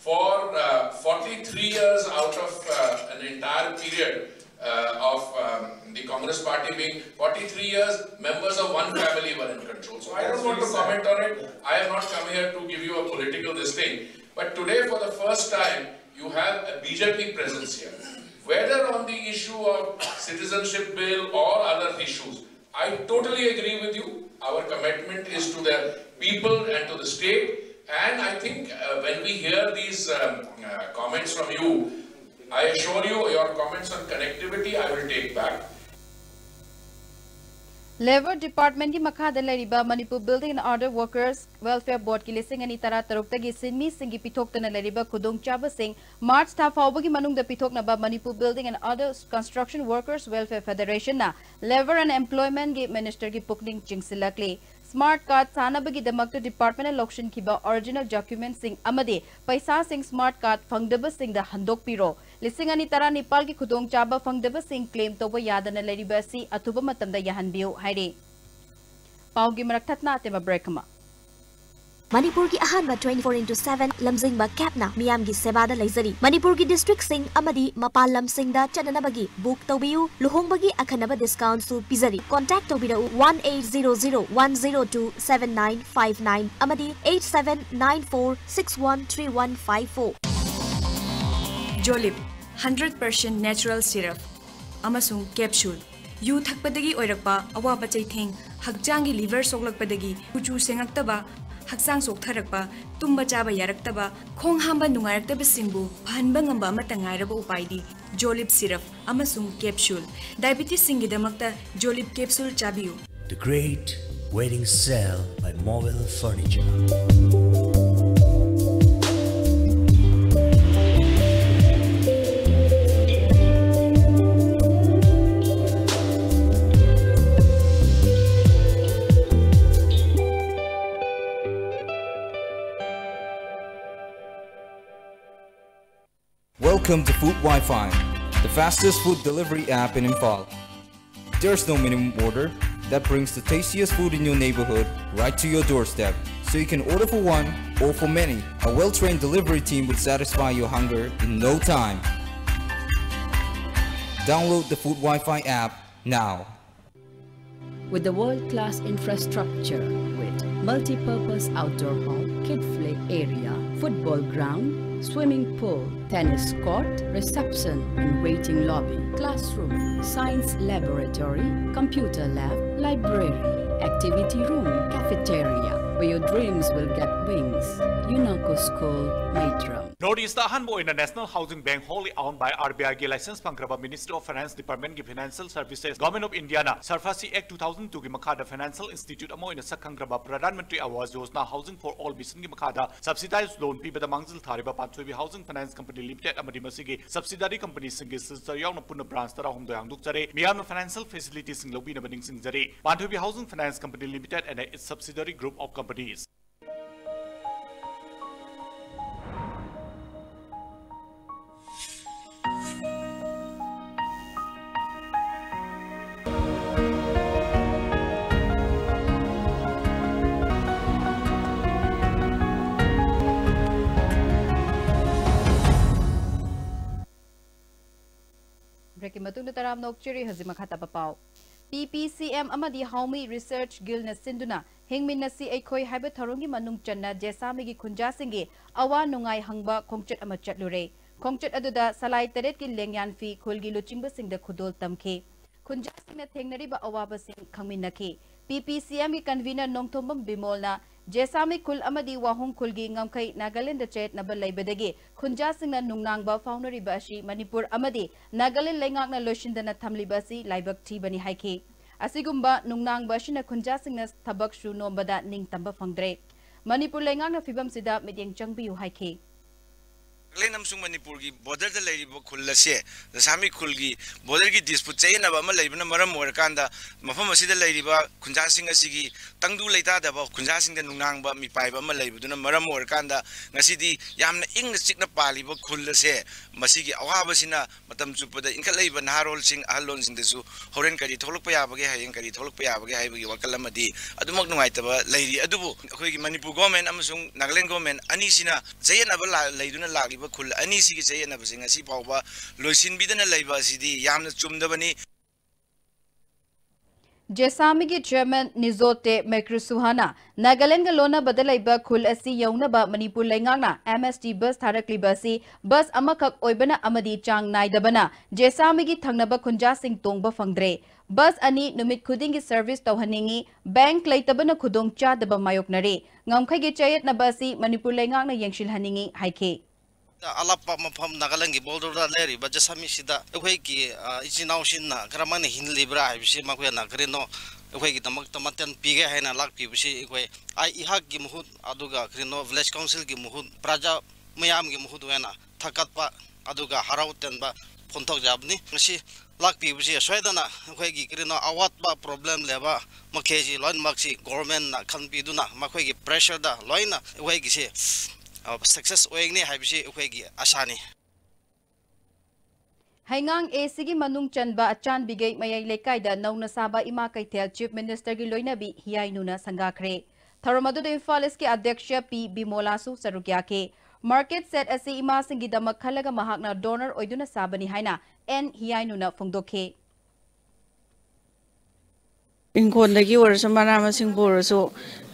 for uh, forty-three years out of uh, an entire period uh, of um, the Congress party being forty-three years, members of one family were in control. So I don't want to comment on it. I have not come here to give you a political this thing. But today, for the first time, you have a BJP presence here. Whether on the issue of citizenship bill or other issues, I totally agree with you. Our commitment is to the people and to the state. And I think uh, when we hear these um, uh, comments from you, I assure you, your comments on connectivity, I will take back. Labour Departmentꯀꯤ ꯃꯈꯥꯗ ꯂꯩꯔꯤꯕ Manipur Building and Order Workers Welfare Boardꯀꯤ ꯂꯤꯁꯤꯡ ꯑꯅꯤ ꯇꯔꯥ ꯇꯔꯨꯛꯇꯒꯤ ꯁꯤꯟꯃꯤꯁꯤꯡꯒꯤ ꯄꯤꯊꯣꯛꯇꯅ ꯂꯩꯔꯤꯕ ꯈꯨꯗꯣꯡꯆꯥꯕꯁꯤꯡ March ꯊꯥ ꯐꯥꯎꯕꯒꯤ ꯃꯅꯨꯡꯗ ꯄꯤꯊꯣꯛꯅꯕ Manipur Building and Other Construction Workers Welfare Federationꯅ Labour and Employmentꯀꯤ Ministerꯒꯤ ꯄꯨꯛꯅꯤꯡ ꯆꯤꯡꯁꯤꯜꯂꯛꯂꯤ꯫ Smart card ꯁꯥꯅꯕꯒꯤꯗꯃꯛꯇ departmentꯅ ꯂꯧꯁꯤꯟꯈꯤꯕ original documentꯁꯤꯡ ꯑꯃꯗꯤ ꯄꯩꯁꯥꯁꯤꯡ smart card ꯐꯪꯗꯕꯁꯤꯡꯗ ꯍꯟꯗꯣꯛꯄꯤꯔꯣ꯫ ꯂꯤꯁꯤꯡ ꯑꯅꯤ ꯇꯔꯥꯅꯤꯄꯥꯜꯒꯤ ꯈꯨꯗꯣꯡꯆꯥꯕ ꯐꯪꯗꯕꯁꯤꯡ claim ꯇꯧꯕ ꯌꯥꯗꯅ ꯂꯩꯔꯤꯕ ꯑꯁꯤ ꯑꯊꯨꯕ ꯃꯇꯝꯗ ꯌꯥꯍꯟꯕꯤꯌꯨ ꯍꯥꯏꯔꯤ꯫ ꯄꯥꯎꯒꯤ ꯃꯔꯛ ꯊꯠꯅ ꯑꯇꯦꯟꯕ break ꯑꯃ꯫ ꯃꯅꯤꯄꯨꯔꯒꯤ ꯑꯍꯥꯟꯕ twenty four into seven ꯂꯝꯖꯤꯡꯕ CABꯅ ꯃꯤꯌꯥꯝꯒꯤ ꯁꯦꯕꯥꯗ ꯂꯩꯖꯔꯤ꯫ ꯃꯅꯤꯄꯨꯔꯒꯤ districtꯁꯤꯡ ꯑꯃꯗꯤ ꯃꯄꯥꯟ ꯂꯝꯁꯤꯡꯗ ꯆꯠꯅꯅꯕꯒꯤ book ꯇꯧꯕꯤꯌꯨ꯫ ꯂꯨꯍꯣꯡꯕꯒꯤ ꯑꯈꯟꯅꯕ discountꯁꯨ ꯄꯤꯖꯔꯤ꯫ Contact ꯇꯧꯕꯤꯔꯛꯎ one eight zero zero one zero two seven nine five nine ꯑꯃꯗꯤ eight seven nine four six one three one five four꯫ Jolib, hundred percent natural syrup. ꯑꯃꯁꯨꯡ capsule꯫ ꯌꯨ ꯊꯛꯄꯗꯒꯤ ꯑꯣꯏꯔꯛꯄ ꯑꯋꯥꯕ ꯆꯩꯊꯦꯡ, ꯍꯛꯆꯥꯡꯒꯤ liver ꯁꯣꯛꯂꯛꯄꯗꯒꯤ ꯀꯨꯆꯨ ꯁꯦꯡꯉꯛꯇꯕ, ꯍꯛꯆꯥꯡ ꯆꯣꯛꯊꯔꯛꯄ, ꯇꯨꯝꯕ ꯆꯥꯕ ꯌꯥꯔꯛꯇꯕ, ꯈꯣꯡ ꯍꯥꯝꯕ ꯅꯨꯡꯉꯥꯏꯔꯛꯇꯕꯁꯤꯡꯕꯨ ꯐꯍꯟꯕ ꯉꯝꯕ ꯑꯃꯠꯇ ꯉꯥꯏꯔꯕ ꯎꯄꯥꯏꯗꯤ Jolib syrup ꯑꯃꯁꯨꯡ capsule꯫ Diabetesꯁꯤꯡꯒꯤꯗꯃꯛꯇ Jolib capsule ꯆꯥꯕꯤꯌꯨ꯫ The great wedding sale by Mobile Furniture. Welcome to Food Wi-Fi, the fastest food delivery app in Imphal. There's no minimum order that brings the tastiest food in your neighborhood right to your doorstep, so you can order for one or for many. A well-trained delivery team will satisfy your hunger in no time. Download the Food Wi-Fi app now. With the world-class infrastructure, with multi-purpose outdoor hall, kid play area, football ground, swimming pool, tennis court, reception and waiting lobby, classroom, science laboratory, computer lab, library, activity room, cafeteria, where your dreams will get wings. UNACO School, Maitram. North East ꯑꯍꯥꯟꯕ ꯑꯣꯏꯅ National Housing Bank, wholly owned by RBIꯒꯤ license ꯐꯪꯈ꯭ꯔꯕ Ministry of Finance Departmentꯀꯤ Financial Services, Government of Indiaꯅ SARFAESI Act two thousand twoꯒꯤ ꯃꯈꯥꯗ financial institute ꯑꯃ ꯑꯣꯏꯅ ꯁꯛꯈꯪꯈ꯭ꯔꯕ Pradhan Mantri Awas Yojana Housing for All visionꯒꯤ ꯃꯈꯥꯗ subsidized loan ꯄꯤꯕꯗ ꯃꯥꯡꯖꯤꯜ ꯊꯥꯔꯤꯕ ꯄꯥꯟꯊꯣꯏꯕꯤ Housing Finance Company Limited ꯑꯃꯗꯤ ꯃꯁꯤꯒꯤ subsidiary companyꯁꯤꯡꯒꯤ signature ꯌꯥꯎꯅ ꯄꯨꯟꯅ branch ꯇꯔꯥꯍꯨꯝꯗꯣꯏ ꯍꯥꯡꯗꯣꯛꯆꯔꯦ꯫ ꯃꯤꯌꯥꯝꯅ financial facilitiesꯁꯤꯡ ꯂꯧꯕꯤꯅꯕ ꯅꯤꯡꯁꯤꯡꯖꯔꯤ꯫ ꯄꯥꯟꯊꯣꯏꯕꯤ Housing Finance Company Limited and its subsidiary group of companies. Breakꯀꯤ ꯃꯇꯨꯡꯗ ꯇꯔꯥꯝꯅ ꯑꯣꯛꯆꯔꯤ꯫ ꯍꯧꯖꯤꯛ ꯃꯈꯥ ꯇꯥꯕ ꯄꯥꯎ꯫ PPCM ꯑꯃꯗꯤ Haomei Research Guildꯅ ꯁꯤꯟꯗꯨꯅ ꯍꯤꯡꯃꯤꯟꯅꯁꯤ ꯑꯩꯈꯣꯏ ꯍꯥꯏꯕ ꯊꯧꯔꯝꯒꯤ ꯃꯅꯨꯡ ꯆꯟꯅ ꯖꯦꯁꯥꯃꯤꯒꯤ ꯈꯨꯟꯖꯥꯁꯤꯡꯒꯤ ꯑꯋꯥ ꯅꯨꯡꯉꯥꯏ ꯍꯪꯕ ꯈꯣꯡꯆꯠ ꯑꯃ ꯆꯠꯂꯨꯔꯦ꯫ ꯈꯣꯡꯆꯠ ꯑꯗꯨꯗ ꯁꯂꯥꯏ ꯇꯔꯦꯠꯀꯤ ꯂꯦꯡꯌꯥꯟꯐꯤ ꯈꯨꯜꯒꯤ ꯂꯨꯆꯤꯡꯕꯁꯤꯡꯗ ꯈꯨꯗꯣꯜ ꯇꯝꯈꯤ꯫ ꯈꯨꯟꯖꯥꯁꯤꯡꯅ ꯊꯦꯡꯅꯔꯤꯕ ꯑꯋꯥꯕꯁꯤꯡ ꯈꯪꯃꯤꯟꯅꯈꯤ꯫ ꯄꯤ ꯄꯤ ꯁꯤ ꯑꯦꯝꯒꯤ convener ꯅꯣꯡꯊꯣꯝꯕꯝ ꯕꯤꯃꯣꯜꯅ ꯖꯦꯁꯥꯃꯤ ꯈꯨꯜ ꯑꯃꯗꯤ ꯋꯥꯍꯣꯡ ꯈꯨꯜꯒꯤ ꯉꯝꯈꯩ ꯅꯥꯒꯥꯂꯦꯟꯗ ꯆꯌꯦꯠꯅꯕ ꯂꯩꯕꯗꯒꯤ ꯈꯨꯟꯖꯥꯁꯤꯡꯅ ꯅꯨꯡꯅꯥꯡꯕ ꯐꯥꯎꯅꯔꯤꯕ ꯑꯁꯤ ꯃꯅꯤꯄꯨꯔ ꯑꯃꯗꯤ ꯅꯥꯒꯥꯂꯦꯟ ꯂꯩꯉꯥꯛꯅ ꯂꯣꯏꯁꯤꯟꯗꯅ ꯊꯝꯂꯤꯕ ꯑꯁꯤ ꯂꯥꯏꯕꯛ ꯊꯤꯕꯅꯤ ꯍꯥꯏꯈꯤ꯫ ꯑꯁꯤꯒꯨꯝꯕ ꯅꯨꯡꯅꯥꯡꯕ ꯑꯁꯤꯅ ꯈꯨꯟꯖꯥꯁꯤꯡꯅ ꯊꯕꯛ ꯁꯨ ꯅꯣꯝꯕꯗ ꯅꯤꯡꯇꯝꯕ ꯐꯪꯗ꯭ꯔꯦ꯫ ꯃꯅꯤꯄꯨꯔ ꯂꯩꯉꯥꯛꯅ ꯐꯤꯕꯝꯁꯤꯗ ꯃꯤꯠꯌꯦꯡ ꯆꯪꯕꯤꯌꯨ ꯍꯥꯏꯈꯤ꯫ ꯅꯥꯒꯥꯂꯦꯟ ꯑꯃꯁꯨꯡ ꯃꯅꯤꯄꯨꯔꯒꯤ borderꯗ ꯂꯩꯔꯤꯕ ꯈꯨꯜ ꯑꯁꯦ ꯖꯁꯥꯃꯤ ꯈꯨꯜꯒꯤ borderꯒꯤ dispute ꯆꯌꯦꯠꯅꯕ ꯑꯃ ꯂꯩꯕꯅ ꯃꯔꯝ ꯑꯣꯏꯔꯀꯥꯟꯗ ꯃꯐꯝ ꯑꯁꯤꯗ ꯂꯩꯔꯤꯕ ꯈꯨꯟꯖꯥꯁꯤꯡ ꯑꯁꯤꯒꯤ ꯇꯪꯗꯨ ꯂꯩꯇꯥꯗꯕ ꯈꯨꯟꯖꯥꯁꯤꯡꯗ ꯅꯨꯡꯅꯥꯡꯕ ꯃꯤꯄꯥꯏꯕ ꯑꯃ ꯂꯩꯕꯗꯨꯅ ꯃꯔꯝ ꯑꯣꯏꯔꯀꯥꯟꯗ ꯉꯁꯤꯗꯤ ꯌꯥꯝꯅ ꯏꯪꯅ ꯆꯤꯛꯅ ꯄꯥꯜꯂꯤꯕ ꯈꯨꯜ ꯑꯁꯦ ꯃꯁꯤꯒꯤ ꯑꯋꯥꯕꯁꯤꯅ ꯃꯇꯝ ꯆꯨꯞꯄꯗ ꯏꯟꯈꯠꯂꯛꯏꯕ ꯅꯍꯥꯔꯣꯜꯁꯤꯡ ꯑꯍꯜꯂꯣꯟꯁꯤꯡꯗꯁꯨ ꯍꯣꯔꯦꯟ ꯀꯔꯤ ꯊꯣꯛꯂꯛꯄ ꯌꯥꯕꯒꯦ, ꯍꯌꯦꯡ ꯀꯔꯤ ꯊꯣꯛꯂꯛꯄ ꯌꯥꯕꯒꯦ ꯍꯥꯏꯕꯒꯤ ꯋꯥꯈꯜ ꯑꯃꯗꯤ ꯑꯗꯨꯃꯛ ꯅꯨꯡꯉꯥꯏꯇꯕ ꯂꯩꯔꯤ꯫ ꯑꯗꯨꯕꯨ ꯑꯩꯈꯣꯏꯒꯤ ꯃꯅꯤꯄꯨꯔ government ꯑꯃꯁꯨꯡ ꯅꯥꯒꯥꯂꯦꯟ government ꯑꯅꯤꯁꯤꯅ ꯆꯌꯦꯠꯅꯕ ꯂꯥ- ꯂꯩꯗꯨꯅ ꯂꯥꯛꯂꯤꯕ ꯈꯨꯜ ꯑꯅꯤꯁꯤꯒꯤ ꯆꯌꯦꯠꯅꯕꯁꯤꯡ ꯉꯁꯤ ꯐꯥꯎꯕ ꯂꯣꯏꯁꯤꯟꯕꯤꯗꯅ ꯂꯩꯕ ꯑꯁꯤꯗꯤ ꯌꯥꯝꯅ ꯆꯨꯝꯗꯕꯅꯤ꯫ ꯖꯦꯁꯥꯃꯤꯒꯤ chairman ꯅꯤꯖꯣꯇꯦ ꯃꯦꯀ꯭ꯔꯤꯁꯨꯍꯥꯅ ꯅꯥꯒꯥꯂꯦꯟꯒ ꯂꯣꯟꯅꯕꯗ ꯂꯩꯕ ꯈꯨꯜ ꯑꯁꯤ ꯌꯧꯅꯕ ꯃꯅꯤꯄꯨꯔ ꯂꯩꯉꯥꯛꯅ M S T bus ꯊꯥꯔꯛꯂꯤꯕ ꯑꯁꯤ bus ꯑꯃꯈꯛ ꯑꯣꯏꯕꯅ ꯑꯃꯗꯤ ꯆꯥꯡ ꯅꯥꯏꯗꯕꯅ ꯖꯦꯁꯥꯃꯤꯒꯤ ꯊꯪꯅꯕ ꯈꯨꯟꯖꯥꯁꯤꯡ ꯇꯣꯡꯕ ꯐꯪꯗ꯭ꯔꯦ꯫ Bus ꯑꯅꯤ ꯅꯨꯃꯤꯠ ꯈꯨꯗꯤꯡꯒꯤ service ꯇꯧꯍꯟꯅꯤꯡꯏ, bank ꯂꯩꯇꯕꯅ ꯈꯨꯗꯣꯡ ꯆꯥꯗꯕ ꯃꯥꯌꯣꯛꯅꯔꯦ꯫ ꯉꯝꯈꯩꯒꯤ ꯆꯌꯦꯠꯅꯕ ꯑꯁꯤ ꯃꯅꯤꯄꯨꯔ ꯂꯩꯉꯥꯛꯅ ꯌꯦꯡꯁꯤꯜꯍꯟꯅꯤꯡꯏ ꯍꯥꯏꯈꯤ꯫ ꯑꯂꯥꯞꯄ ꯃꯐꯝ ꯅꯥꯒꯥꯂꯦꯟꯒꯤ borderꯗ ꯂꯩꯔꯤꯕ ꯖꯦꯁꯥꯃꯤꯁꯤꯗ ꯑꯩꯈꯣꯏꯒꯤ, ꯑ, ꯏꯆꯤꯟ ꯏꯅꯥꯎꯁꯤꯡꯅ ꯀꯔꯝꯍꯥꯏꯅ ꯍꯤꯡꯂꯤꯕ꯭ꯔꯥ ꯍꯥꯏꯕꯁꯤ ꯃꯈꯣꯏꯅ ꯀꯔꯤꯅꯣ ꯑꯩꯈꯣꯏꯒꯤꯗꯃꯛꯇ ꯃꯇꯦꯡ ꯄꯤꯒꯦ ꯍꯥꯏꯅ ꯂꯥꯛꯄꯤꯕꯁꯤ ꯑꯩꯈꯣꯏ, ꯑꯩ, ꯑꯩꯍꯥꯛꯀꯤ ꯃꯍꯨꯠ ꯑꯗꯨꯒ ꯀꯔꯤꯅꯣ village councilꯒꯤ ꯃꯍꯨꯠ ꯄ꯭ꯔꯖꯥ ꯃꯌꯥꯝꯒꯤ ꯃꯍꯨꯠ ꯑꯣꯏꯅ ꯊꯥꯒꯠꯄ ꯑꯗꯨꯒ ꯍꯔꯥꯎ ꯇꯟꯕ ꯐꯣꯡꯗꯣꯛꯆꯕꯅꯤ꯫ ꯉꯁꯤ ꯂꯥꯛꯄꯤꯕꯁꯤ ꯁꯣꯏꯗꯅ ꯑꯩꯈꯣꯏꯒꯤ ꯀꯔꯤꯅꯣ ꯑꯋꯥꯠꯄ problem ꯂꯩꯕ ꯃꯈꯩꯁꯤ ꯂꯣꯏꯅꯃꯛꯁꯤ governmentꯅ ꯈꯟꯕꯤꯗꯨꯅ ꯃꯈꯣꯏꯒꯤ pressureꯗ ꯂꯣꯏꯅ ꯑꯩꯈꯣꯏꯒꯤꯁꯤ, ꯑ, success ꯑꯣꯏꯒꯅꯤ ꯍꯥꯏꯕꯁꯤ ꯑꯩꯈꯣꯏꯒꯤ ꯑꯁꯥꯅꯤ꯫ ꯍꯩꯉꯥꯡ A Cꯒꯤ ꯃꯅꯨꯡ ꯆꯟꯕ ꯑꯆꯥꯟꯕꯤꯒꯩ ꯃꯌꯥꯏ ꯂꯩꯀꯥꯏꯗ ꯅꯧꯅ ꯁꯥꯕ ꯏꯃꯥ ꯀꯩꯊꯦꯜ Chief Ministerꯒꯤ ꯂꯣꯏꯅꯕꯤ ꯍꯤꯌꯥꯏꯅꯨꯅ ꯁꯪꯒꯥꯈ꯭ꯔꯦ꯫ ꯊꯧꯔꯝ ꯑꯗꯨꯗ ꯏꯝꯐꯥꯜ Eastꯀꯤ ꯑꯗ꯭ꯌꯛꯁ P ꯕꯤꯃꯣꯂꯥꯁꯨ ꯁꯔꯨꯛ ꯌꯥꯈꯤ꯫ Market shed ꯑꯁꯤ ꯏꯃꯥꯁꯤꯡꯒꯤꯗꯃꯛ ꯈꯜꯂꯒ ꯃꯍꯥꯛꯅ donor ꯑꯣꯏꯗꯨꯅ ꯁꯥꯕꯅꯤ ꯍꯥꯏꯅ N ꯍꯤꯌꯥꯏꯅꯨꯅ ꯐꯣꯡꯗꯣꯛꯈꯤ꯫ ꯏꯪꯈꯣꯜꯗꯒꯤ ꯑꯣꯏꯔꯁꯨ, ꯃꯅꯥ ꯃꯁꯤꯡꯕꯨ ꯑꯣꯏꯔꯁꯨ,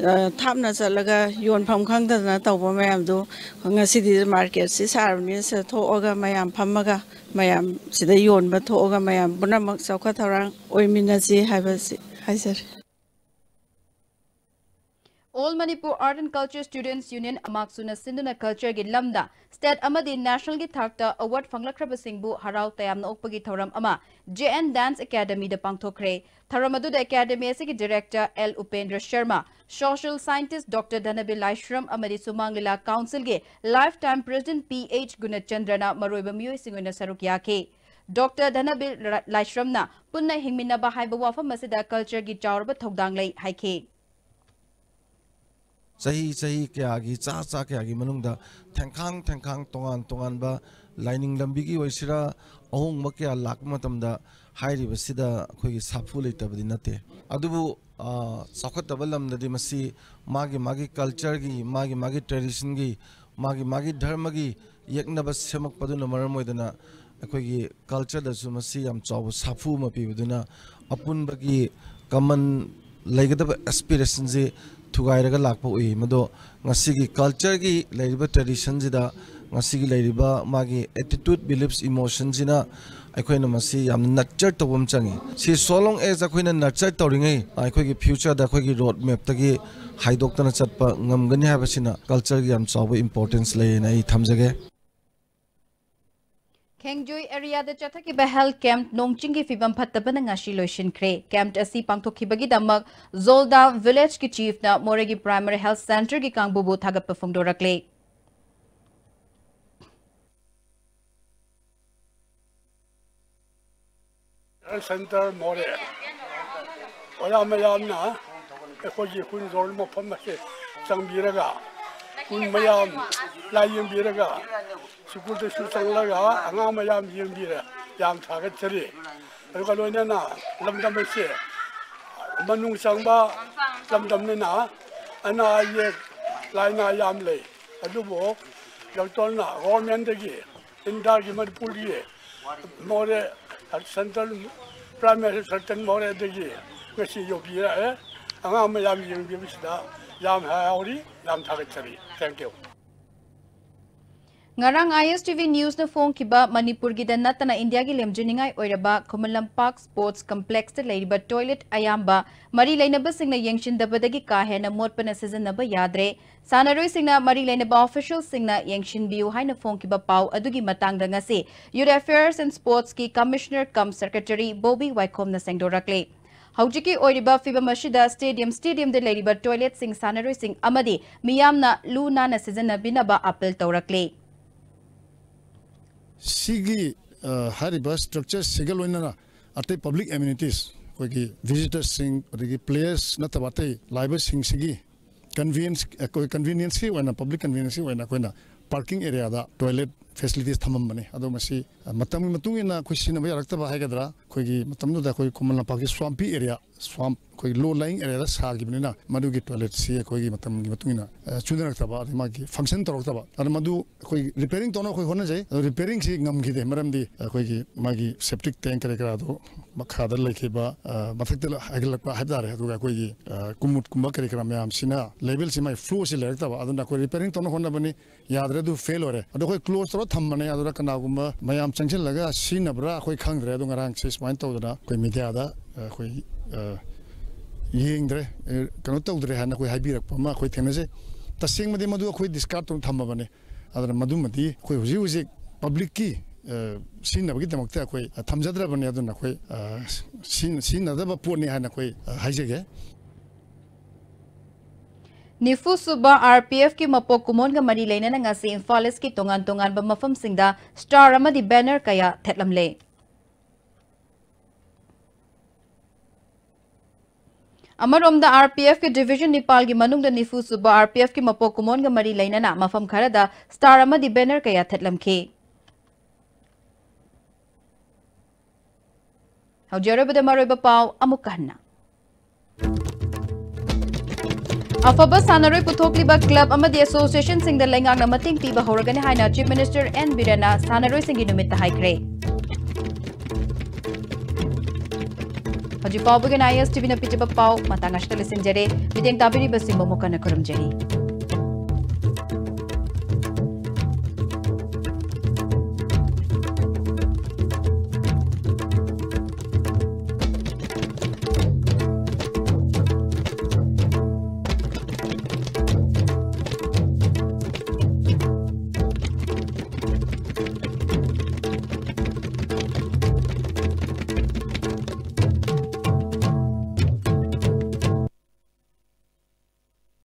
ꯑ, ꯊꯥꯞꯅ ꯆꯠꯂꯒ ꯌꯣꯟꯐꯝ ꯈꯪꯗꯗꯅ ꯇꯧꯕ ꯃꯌꯥꯝꯗꯨ ꯉꯁꯤꯗꯤ ꯃꯥꯔꯀꯦꯠꯁꯤ ꯁꯥꯔꯕꯅꯤꯅ, ꯁꯤꯗ ꯊꯣꯛꯑꯒ ꯃꯌꯥꯝ ꯐꯝꯃꯒ, ꯃꯌꯥꯝ ꯁꯤꯗ ꯌꯣꯟꯕ ꯊꯣꯛꯑꯒ, ꯃꯌꯥꯝ ꯄꯨꯝꯅꯃꯛ ꯆꯥꯎꯈꯠ ꯊꯧꯔꯥꯡ ꯑꯣꯏꯃꯤꯟꯅꯁꯤ ꯍꯥꯏꯕꯁꯤ ꯍꯥꯏꯖꯔꯤ꯫ All Manipur Art and Culture Students Union, ꯑꯃꯥꯛꯁꯨꯅ ꯁꯤꯟꯗꯨꯅ cultureꯒꯤ ꯂꯝꯗ state ꯑꯃꯗꯤ nationalꯒꯤ ꯊꯥꯛꯇ award ꯐꯪꯂꯛꯈ꯭ꯔꯕꯁꯤꯡꯕꯨ ꯍꯔꯥꯎ ꯇꯌꯥꯝꯅ ꯑꯣꯛꯄꯒꯤ ꯊꯧꯔꯝ ꯑꯃ J N Dance Academyꯗ ꯄꯥꯡꯊꯣꯛꯈ꯭ꯔꯦ꯫ ꯊꯧꯔꯝ ꯑꯗꯨꯗ academy ꯑꯁꯤꯒꯤ director L Upendra Sharma, social scientist Doctor ꯙꯅꯕꯤꯔ ꯂꯥꯏꯁ꯭ꯔꯝ ꯑꯃꯗꯤ ꯁꯨꯃꯥꯡ ꯂꯤꯂꯥ councilꯒꯤ lifetime president P H ꯒꯨꯅꯆꯟꯗ꯭ꯔꯅ ꯃꯔꯨꯑꯣꯏꯕ ꯃꯤꯑꯣꯏꯁꯤꯡ ꯑꯣꯏꯅ ꯁꯔꯨꯛ ꯌꯥꯈꯤ꯫ Doctor ꯙꯅꯕꯤꯔ ꯂꯥꯏꯁ꯭ꯔꯝꯅ ꯄꯨꯟꯅ ꯍꯤꯡꯃꯤꯟꯅꯕ ꯍꯥꯏꯕ ꯋꯥꯐꯝ ꯑꯁꯤꯗ cultureꯒꯤ ꯆꯥꯎꯔꯕ ꯊꯧꯗꯥꯡ ꯂꯩ ꯍꯥꯏꯈꯤ꯫ ꯆꯍꯤ ꯆꯍꯤ ꯀꯌꯥꯒꯤ, ꯆꯥ ꯆꯥ ꯀꯌꯥꯒꯤ ꯃꯅꯨꯡꯗ ꯊꯦꯡꯈꯥꯡ ꯊꯦꯡꯈꯥꯡ, ꯇꯣꯉꯥꯟ ꯇꯣꯉꯥꯟꯕ ꯂꯥꯏꯅꯤꯡ ꯂꯝꯕꯤꯒꯤ ꯑꯣꯏꯁꯤꯔꯥ, ꯑꯍꯣꯡꯕ ꯀꯌꯥ ꯂꯥꯛꯄ ꯃꯇꯝꯗ ꯍꯥꯏꯔꯤꯕꯁꯤꯗ ꯑꯩꯈꯣꯏꯒꯤ ꯁꯥꯐꯨ ꯂꯩꯇꯕꯗꯤ ꯅꯠꯇꯦ꯫ ꯑꯗꯨꯕꯨ, ꯑ, ꯆꯥꯎꯈꯠꯇꯕ ꯂꯝꯗꯗꯤ ꯃꯁꯤ ꯃꯥꯒꯤ ꯃꯥꯒꯤ cultureꯒꯤ, ꯃꯥꯒꯤ ꯃꯥꯒꯤ traditionꯒꯤ, ꯃꯥꯒꯤ ꯃꯥꯒꯤ ꯙꯔꯃꯒꯤ ꯌꯦꯛꯅꯕ ꯁꯦꯝꯃꯛꯄꯗꯨꯅ ꯃꯔꯝ ꯑꯣꯏꯗꯅ ꯑꯩꯈꯣꯏꯒꯤ cultureꯗꯁꯨ ꯃꯁꯤ ꯌꯥꯝ ꯆꯥꯎꯕ ꯁꯥꯐꯨ ꯑꯃ ꯄꯤꯕꯗꯨꯅ ꯑꯄꯨꯟꯕꯒꯤ common ꯂꯩꯒꯗꯕ aspirationꯁꯦ ꯊꯨꯒꯥꯏꯔꯒ ꯂꯥꯛꯄ ꯎꯏ꯫ ꯃꯗꯣ ꯉꯁꯤꯒꯤ cultureꯒꯤ ꯂꯩꯔꯤꯕ traditionꯁꯤꯗ, ꯉꯁꯤꯒꯤ ꯂꯩꯔꯤꯕ ꯃꯥꯒꯤ attitude, beliefs, emotionꯁꯤꯅ ꯑꯩꯈꯣꯏꯅ ꯃꯁꯤ ꯌꯥꯝꯅ nurture ꯇꯧꯕ ꯑꯃ ꯆꯪꯉꯤ꯫ ꯁꯤ so long as ꯑꯩꯈꯣꯏꯅ nurture ꯇꯧꯔꯤꯉꯩ, ꯑꯩꯈꯣꯏꯒꯤ futureꯗ ꯑꯩꯈꯣꯏꯒꯤ road mapꯇꯒꯤ ꯍꯥꯏꯗꯣꯛꯇꯅ ꯆꯠꯄ ꯉꯝꯒꯅꯤ ꯍꯥꯏꯕꯁꯤꯅ cultureꯒꯤ ꯌꯥꯝ ꯆꯥꯎꯕ importance ꯂꯩꯌꯦꯅ ꯑꯩ ꯊꯝꯖꯒꯦ꯫ ꯈꯦꯡꯖꯣꯏ areaꯗ ꯆꯠꯊꯈꯤꯕ health camp ꯅꯣꯡ ꯆꯤꯡꯒꯤ ꯐꯤꯕꯝ ꯐꯠꯇꯕꯅ ꯉꯁꯤ ꯂꯣꯏꯁꯤꯟꯈ꯭ꯔꯦ꯫ Camp ꯑꯁꯤ ꯄꯥꯡꯊꯣꯛꯈꯤꯕꯒꯤꯗꯃꯛ ꯖꯣꯜꯗꯥ villageꯀꯤ chiefꯅ ꯃꯣꯔꯦꯒꯤ primary health centreꯒꯤ ꯀꯥꯡꯕꯨꯕꯨ ꯊꯥꯒꯠꯄ ꯐꯣꯡꯗꯣꯔꯛꯂꯦ꯫ Health Centre ꯃꯣꯔꯦ ꯑꯣꯖꯥ ꯃꯌꯥꯝꯅ ꯑꯩꯈꯣꯏꯒꯤ ꯈꯨꯟ ꯖꯣꯟ ꯃꯐꯝ ꯑꯁꯤ ꯆꯪꯕꯤꯔꯒ, ꯈꯨꯟ ꯃꯌꯥꯝ ꯂꯥꯏꯌꯦꯡꯕꯤꯔꯒ, ꯁ꯭ꯀꯨꯜꯗꯁꯨ ꯆꯪꯂꯒ ꯑꯉꯥꯡ ꯃꯌꯥꯝ ꯌꯦꯡꯕꯤꯔꯦ꯫ ꯌꯥꯝ ꯊꯥꯒꯠꯆꯔꯤ꯫ ꯑꯗꯨꯒ ꯂꯣꯏꯅꯅ ꯂꯝꯗꯝ ꯑꯁꯤ ꯃꯅꯨꯡ ꯆꯪꯕ ꯂꯝꯗꯝꯅꯤꯅ ꯑꯅꯥ ꯑꯌꯦꯛ ꯂꯥꯏꯅꯥ ꯌꯥꯝ ꯂꯩ꯫ ꯑꯗꯨꯕꯨ ꯗꯣꯛꯇꯔꯅ ꯒꯣꯔꯃꯦꯟꯗꯒꯤ, ꯏꯟꯗꯤꯌꯥꯒꯤ, ꯃꯅꯤꯄꯨꯔꯒꯤ ꯃꯣꯔꯦ ꯁꯦꯟꯇ꯭ꯔꯦꯜ ꯄ꯭ꯔꯥꯏꯃꯥꯔꯤ ꯁꯦꯟꯇ꯭ꯔꯦꯜ ꯃꯣꯔꯦꯗꯒꯤ ꯉꯁꯤ ꯌꯧꯕꯤꯔꯛꯑꯦ꯫ ꯑꯉꯥꯡ ꯃꯌꯥꯝ ꯌꯦꯡꯕꯤꯕꯁꯤꯗ ꯌꯥꯝ ꯍꯔꯥꯎꯔꯤ, ꯌꯥꯝ ꯊꯥꯒꯠꯆꯔꯤ꯫ Thank you꯫ ꯉꯔꯥꯡ I S T V Newsꯅ ꯐꯣꯡꯈꯤꯕ ꯃꯅꯤꯄꯨꯔꯒꯤꯗ ꯅꯠꯇꯅ ꯏꯟꯗꯤꯌꯥꯒꯤ ꯂꯦꯝꯖꯅꯤꯡꯉꯥꯏ ꯑꯣꯏꯔꯕ ꯈꯨꯃꯟ ꯂꯝꯄꯥꯛ Sports Complexꯇ ꯂꯩꯔꯤꯕ toilet ꯑꯌꯥꯝꯕ ꯃꯔꯤ ꯂꯩꯅꯕꯁꯤꯡꯅ ꯌꯦꯡꯁꯤꯟꯗꯕꯗꯒꯤ ꯀꯥ ꯍꯦꯟꯅ ꯃꯣꯠꯄꯅ ꯁꯤꯖꯤꯟꯅꯕ ꯌꯥꯗ꯭ꯔꯦ꯫ ꯁꯥꯟꯅꯔꯣꯏꯁꯤꯡꯅ ꯃꯔꯤ ꯂꯩꯅꯕ officialꯁꯤꯡꯅ ꯌꯦꯡꯁꯤꯟꯕꯤꯌꯨ ꯍꯥꯏꯅ ꯐꯣꯡꯈꯤꯕ ꯄꯥꯎ ꯑꯗꯨꯒꯤ ꯃꯇꯥꯡꯗ ꯉꯁꯤ Youth Affairs and Sportsꯀꯤ Commissioner cum Secretary Bobby ꯋꯥꯏꯈꯣꯝꯅ ꯁꯦꯡꯗꯣꯔꯛꯂꯦ꯫ ꯍꯧꯖꯤꯛꯀꯤ ꯑꯣꯏꯔꯤꯕ ꯐꯤꯕꯝ ꯑꯁꯤꯗ stadium, stadiumꯗ ꯂꯩꯔꯤꯕ toiletꯁꯤꯡ ꯁꯥꯟꯅꯔꯣꯏꯁꯤꯡ ꯑꯃꯗꯤ ꯃꯤꯌꯥꯝꯅ ꯂꯨ ꯅꯥꯟꯅ ꯁꯤꯖꯤꯟꯅꯕꯤꯅꯕ appeal ꯇꯧꯔꯛꯂꯤ꯫ ꯁꯤꯒꯤ, ꯑ, ꯍꯥꯏꯔꯤꯕ structureꯁꯤꯒ ꯂꯣꯏꯅꯅ ꯑꯇꯩ public amenities, ꯑꯩꯈꯣꯏꯒꯤ visitorꯁꯤꯡ, ꯑꯗꯒꯤ players ꯅꯠꯇꯕ ꯑꯇꯩ ꯂꯥꯛꯏꯕꯁꯤꯡꯁꯤꯒꯤ convenience, ꯑꯩꯈꯣꯏ convenienceꯀꯤ ꯑꯣꯏꯅ, public convenienceꯀꯤ ꯑꯣꯏꯅ ꯑꯩꯈꯣꯏꯅ parking areaꯗ toilet facilities ꯊꯝꯃꯝꯕꯅꯤ꯫ ꯑꯗꯣ ꯃꯁꯤ, ꯑ, ꯃꯇꯝꯒꯤ ꯃꯇꯨꯡ ꯏꯟꯅ ꯑꯩꯈꯣꯏ ꯁꯤꯖꯤꯟꯅꯕ ꯌꯥꯔꯛꯇꯕ ꯍꯥꯏꯒꯗ꯭ꯔꯥ, ꯑꯩꯈꯣꯏꯒꯤ ꯃꯇꯝꯗꯨꯗ ꯑꯩꯈꯣꯏ ꯈꯨꯃꯟ ꯂꯝꯄꯥꯛꯀꯤ swampy area, swamp, ꯑꯩꯈꯣꯏꯒꯤ low lying areaꯗ ꯁꯥꯈꯤꯕꯅꯤꯅ ꯃꯗꯨꯒꯤ toiletꯁꯤ ꯑꯩꯈꯣꯏꯒꯤ ꯃꯇꯝꯒꯤ ꯃꯇꯨꯡ ꯏꯟꯅ, ꯑ, ꯆꯨꯅꯔꯛꯇꯕ, ꯑꯗꯩ ꯃꯥꯒꯤ function ꯇꯧꯔꯛꯇꯕ꯫ ꯑꯗꯨꯅ ꯃꯗꯨ ꯑꯩꯈꯣꯏ repairing ꯇꯧꯅꯕ ꯑꯩꯈꯣꯏ ꯍꯣꯠꯅꯖꯩ꯫ ꯑꯗꯣ repairingꯁꯤ ꯉꯝꯈꯤꯗꯦ, ꯃꯔꯝꯗꯤ ꯑꯩꯈꯣꯏꯒꯤ ꯃꯥꯒꯤ septic tank ꯀꯔꯤ ꯀꯔꯥꯗꯣ ꯃꯈꯥꯗ ꯂꯩꯈꯤꯕ, ꯑ, ꯃꯊꯛꯇ ꯍꯥꯏꯒꯠꯂꯛꯄ ꯍꯥꯏꯕ ꯇꯥꯔꯦ꯫ ꯑꯗꯨꯒ ꯑꯩꯈꯣꯏꯒꯤ, ꯑ, ꯀꯨꯃꯨꯠꯀꯨꯝꯕ ꯀꯔꯤ ꯀꯔꯥ ꯃꯌꯥꯝꯁꯤꯅ levelꯁꯤ ꯃꯥꯒꯤ flowꯁꯤ ꯂꯩꯔꯛꯇꯕ꯫ ꯑꯗꯨꯅ ꯑꯩꯈꯣꯏ repairing ꯇꯧꯅꯕ ꯍꯣꯠꯅꯕꯅꯤ, ꯌꯥꯗ꯭ꯔꯦ, ꯑꯗꯨ fail ꯑꯣꯏꯔꯦ꯫ ꯑꯗꯣ ꯑꯩꯈꯣꯏ close ꯇꯧꯔ ꯊꯝꯕꯅꯦ꯫ ꯑꯗꯨꯗ ꯀꯅꯥꯒꯨꯝꯕ ꯃꯌꯥꯝ ꯆꯪꯁꯤꯜꯂꯒ ꯁꯤꯖꯤꯟꯅꯕ꯭ꯔꯥ ꯑꯩꯈꯣꯏ ꯈꯪꯗ꯭ꯔꯦ꯫ ꯑꯗꯣ ꯉꯔꯥꯡꯁꯦ ꯁꯨꯃꯥꯏꯅ ꯇꯧꯗꯅ ꯑꯩꯈꯣꯏ mediaꯗ, ꯑ, ꯑꯩꯈꯣꯏ, ꯑ, ꯌꯦꯡꯗ꯭ꯔꯦ, ꯑ, ꯀꯩꯅꯣ ꯇꯧꯗ꯭ꯔꯦ ꯍꯥꯏꯅ ꯑꯩꯈꯣꯏ ꯍꯥꯏꯕꯤꯔꯛꯄ ꯑꯃ ꯑꯩꯈꯣꯏ ꯊꯦꯡꯅꯖꯩ꯫ ꯇꯁꯦꯡꯕꯗꯤ ꯃꯗꯨ ꯑꯩꯈꯣꯏ discard ꯇꯧꯔ ꯊꯝꯃꯕꯅꯦ꯫ ꯑꯗꯨꯅ ꯃꯗꯨꯃꯗꯤ ꯑꯩꯈꯣꯏ ꯍꯧꯖꯤꯛ ꯍꯧꯖꯤꯛ publicꯀꯤ, ꯑ, ꯁꯤꯖꯤꯟꯅꯕꯒꯤꯗꯃꯛꯇ ꯑꯩꯈꯣꯏ, ꯑ, ꯊꯝꯖꯗ꯭ꯔꯕꯅꯦ꯫ ꯑꯗꯨꯅ ꯑꯩꯈꯣꯏ, ꯑ, ꯁꯤꯖꯤꯟ-, ꯁꯤꯖꯤꯟꯅꯗꯕ ꯄꯣꯠꯅꯤ ꯍꯥꯏꯅ ꯑꯩꯈꯣꯏ, ꯑ, ꯍꯥꯏꯖꯒꯦ꯫ ꯅꯤꯐꯨ ꯁꯨꯕ R P Fꯀꯤ ꯃꯄꯣꯛ ꯀꯨꯝꯑꯣꯟꯒ ꯃꯔꯤ ꯂꯩꯅꯅ ꯉꯁꯤ ꯏꯝꯐꯥꯜ ꯏꯁꯀꯤ ꯇꯣꯉꯥꯟ ꯇꯣꯉꯥꯟꯕ ꯃꯐꯝꯁꯤꯡꯗ star ꯑꯃꯗꯤ banner ꯀꯌꯥ ꯊꯦꯠꯂꯝꯂꯦ꯫ ꯑꯃꯔꯣꯝꯗ, R P Fꯀꯤ division ꯅꯤꯄꯥꯜꯒꯤ ꯃꯅꯨꯡꯗ ꯅꯤꯐꯨ ꯁꯨꯕ R P Fꯀꯤ ꯃꯄꯣꯛ ꯀꯨꯝꯑꯣꯟꯒ ꯃꯔꯤ ꯂꯩꯅꯅ ꯃꯐꯝ ꯈꯔꯗ star ꯑꯃꯗꯤ banner ꯀꯌꯥ ꯊꯦꯠꯂꯝꯈꯤ꯫ ꯍꯧꯖꯤꯛ ꯑꯔꯣꯏꯕꯗ ꯃꯔꯨꯑꯣꯏꯕ ꯄꯥꯎ ꯑꯃꯨꯛꯀ ꯍꯟꯅ꯫ ꯑꯐꯕ ꯁꯥꯟꯅꯔꯣꯏ ꯄꯨꯊꯣꯛꯂꯤꯕ club ꯑꯃꯗꯤ associationꯁꯤꯡꯗ ꯂꯩꯉꯥꯛꯅ ꯃꯇꯦꯡ ꯄꯤꯕ ꯍꯧꯔꯒꯅꯤ ꯍꯥꯏꯅ Chief Minister N ꯕꯤꯔꯦꯟꯅ ꯁꯥꯟꯅꯔꯣꯏꯁꯤꯡꯒꯤ ꯅꯨꯃꯤꯠꯇ ꯍꯥꯏꯈ꯭ꯔꯦ꯫ ꯍꯧꯖꯤꯛ ꯐꯥꯎꯕꯒꯤ ꯑꯣꯏꯅ ꯑꯥꯏ ꯑꯦꯁ ꯇꯤ ꯚꯤꯅ ꯄꯤꯖꯕ ꯄꯥꯎ ꯃꯇꯥꯡ ꯑꯁꯤꯗ ꯂꯣꯏꯁꯤꯟꯖꯔꯦ꯫ ꯃꯤꯠꯌꯦꯡ ꯇꯥꯕꯤꯔꯤꯕꯁꯤꯡꯕꯨ ꯑꯃꯨꯛ ꯍꯟꯅ ꯈꯨꯔꯨꯝꯖꯔꯤ꯫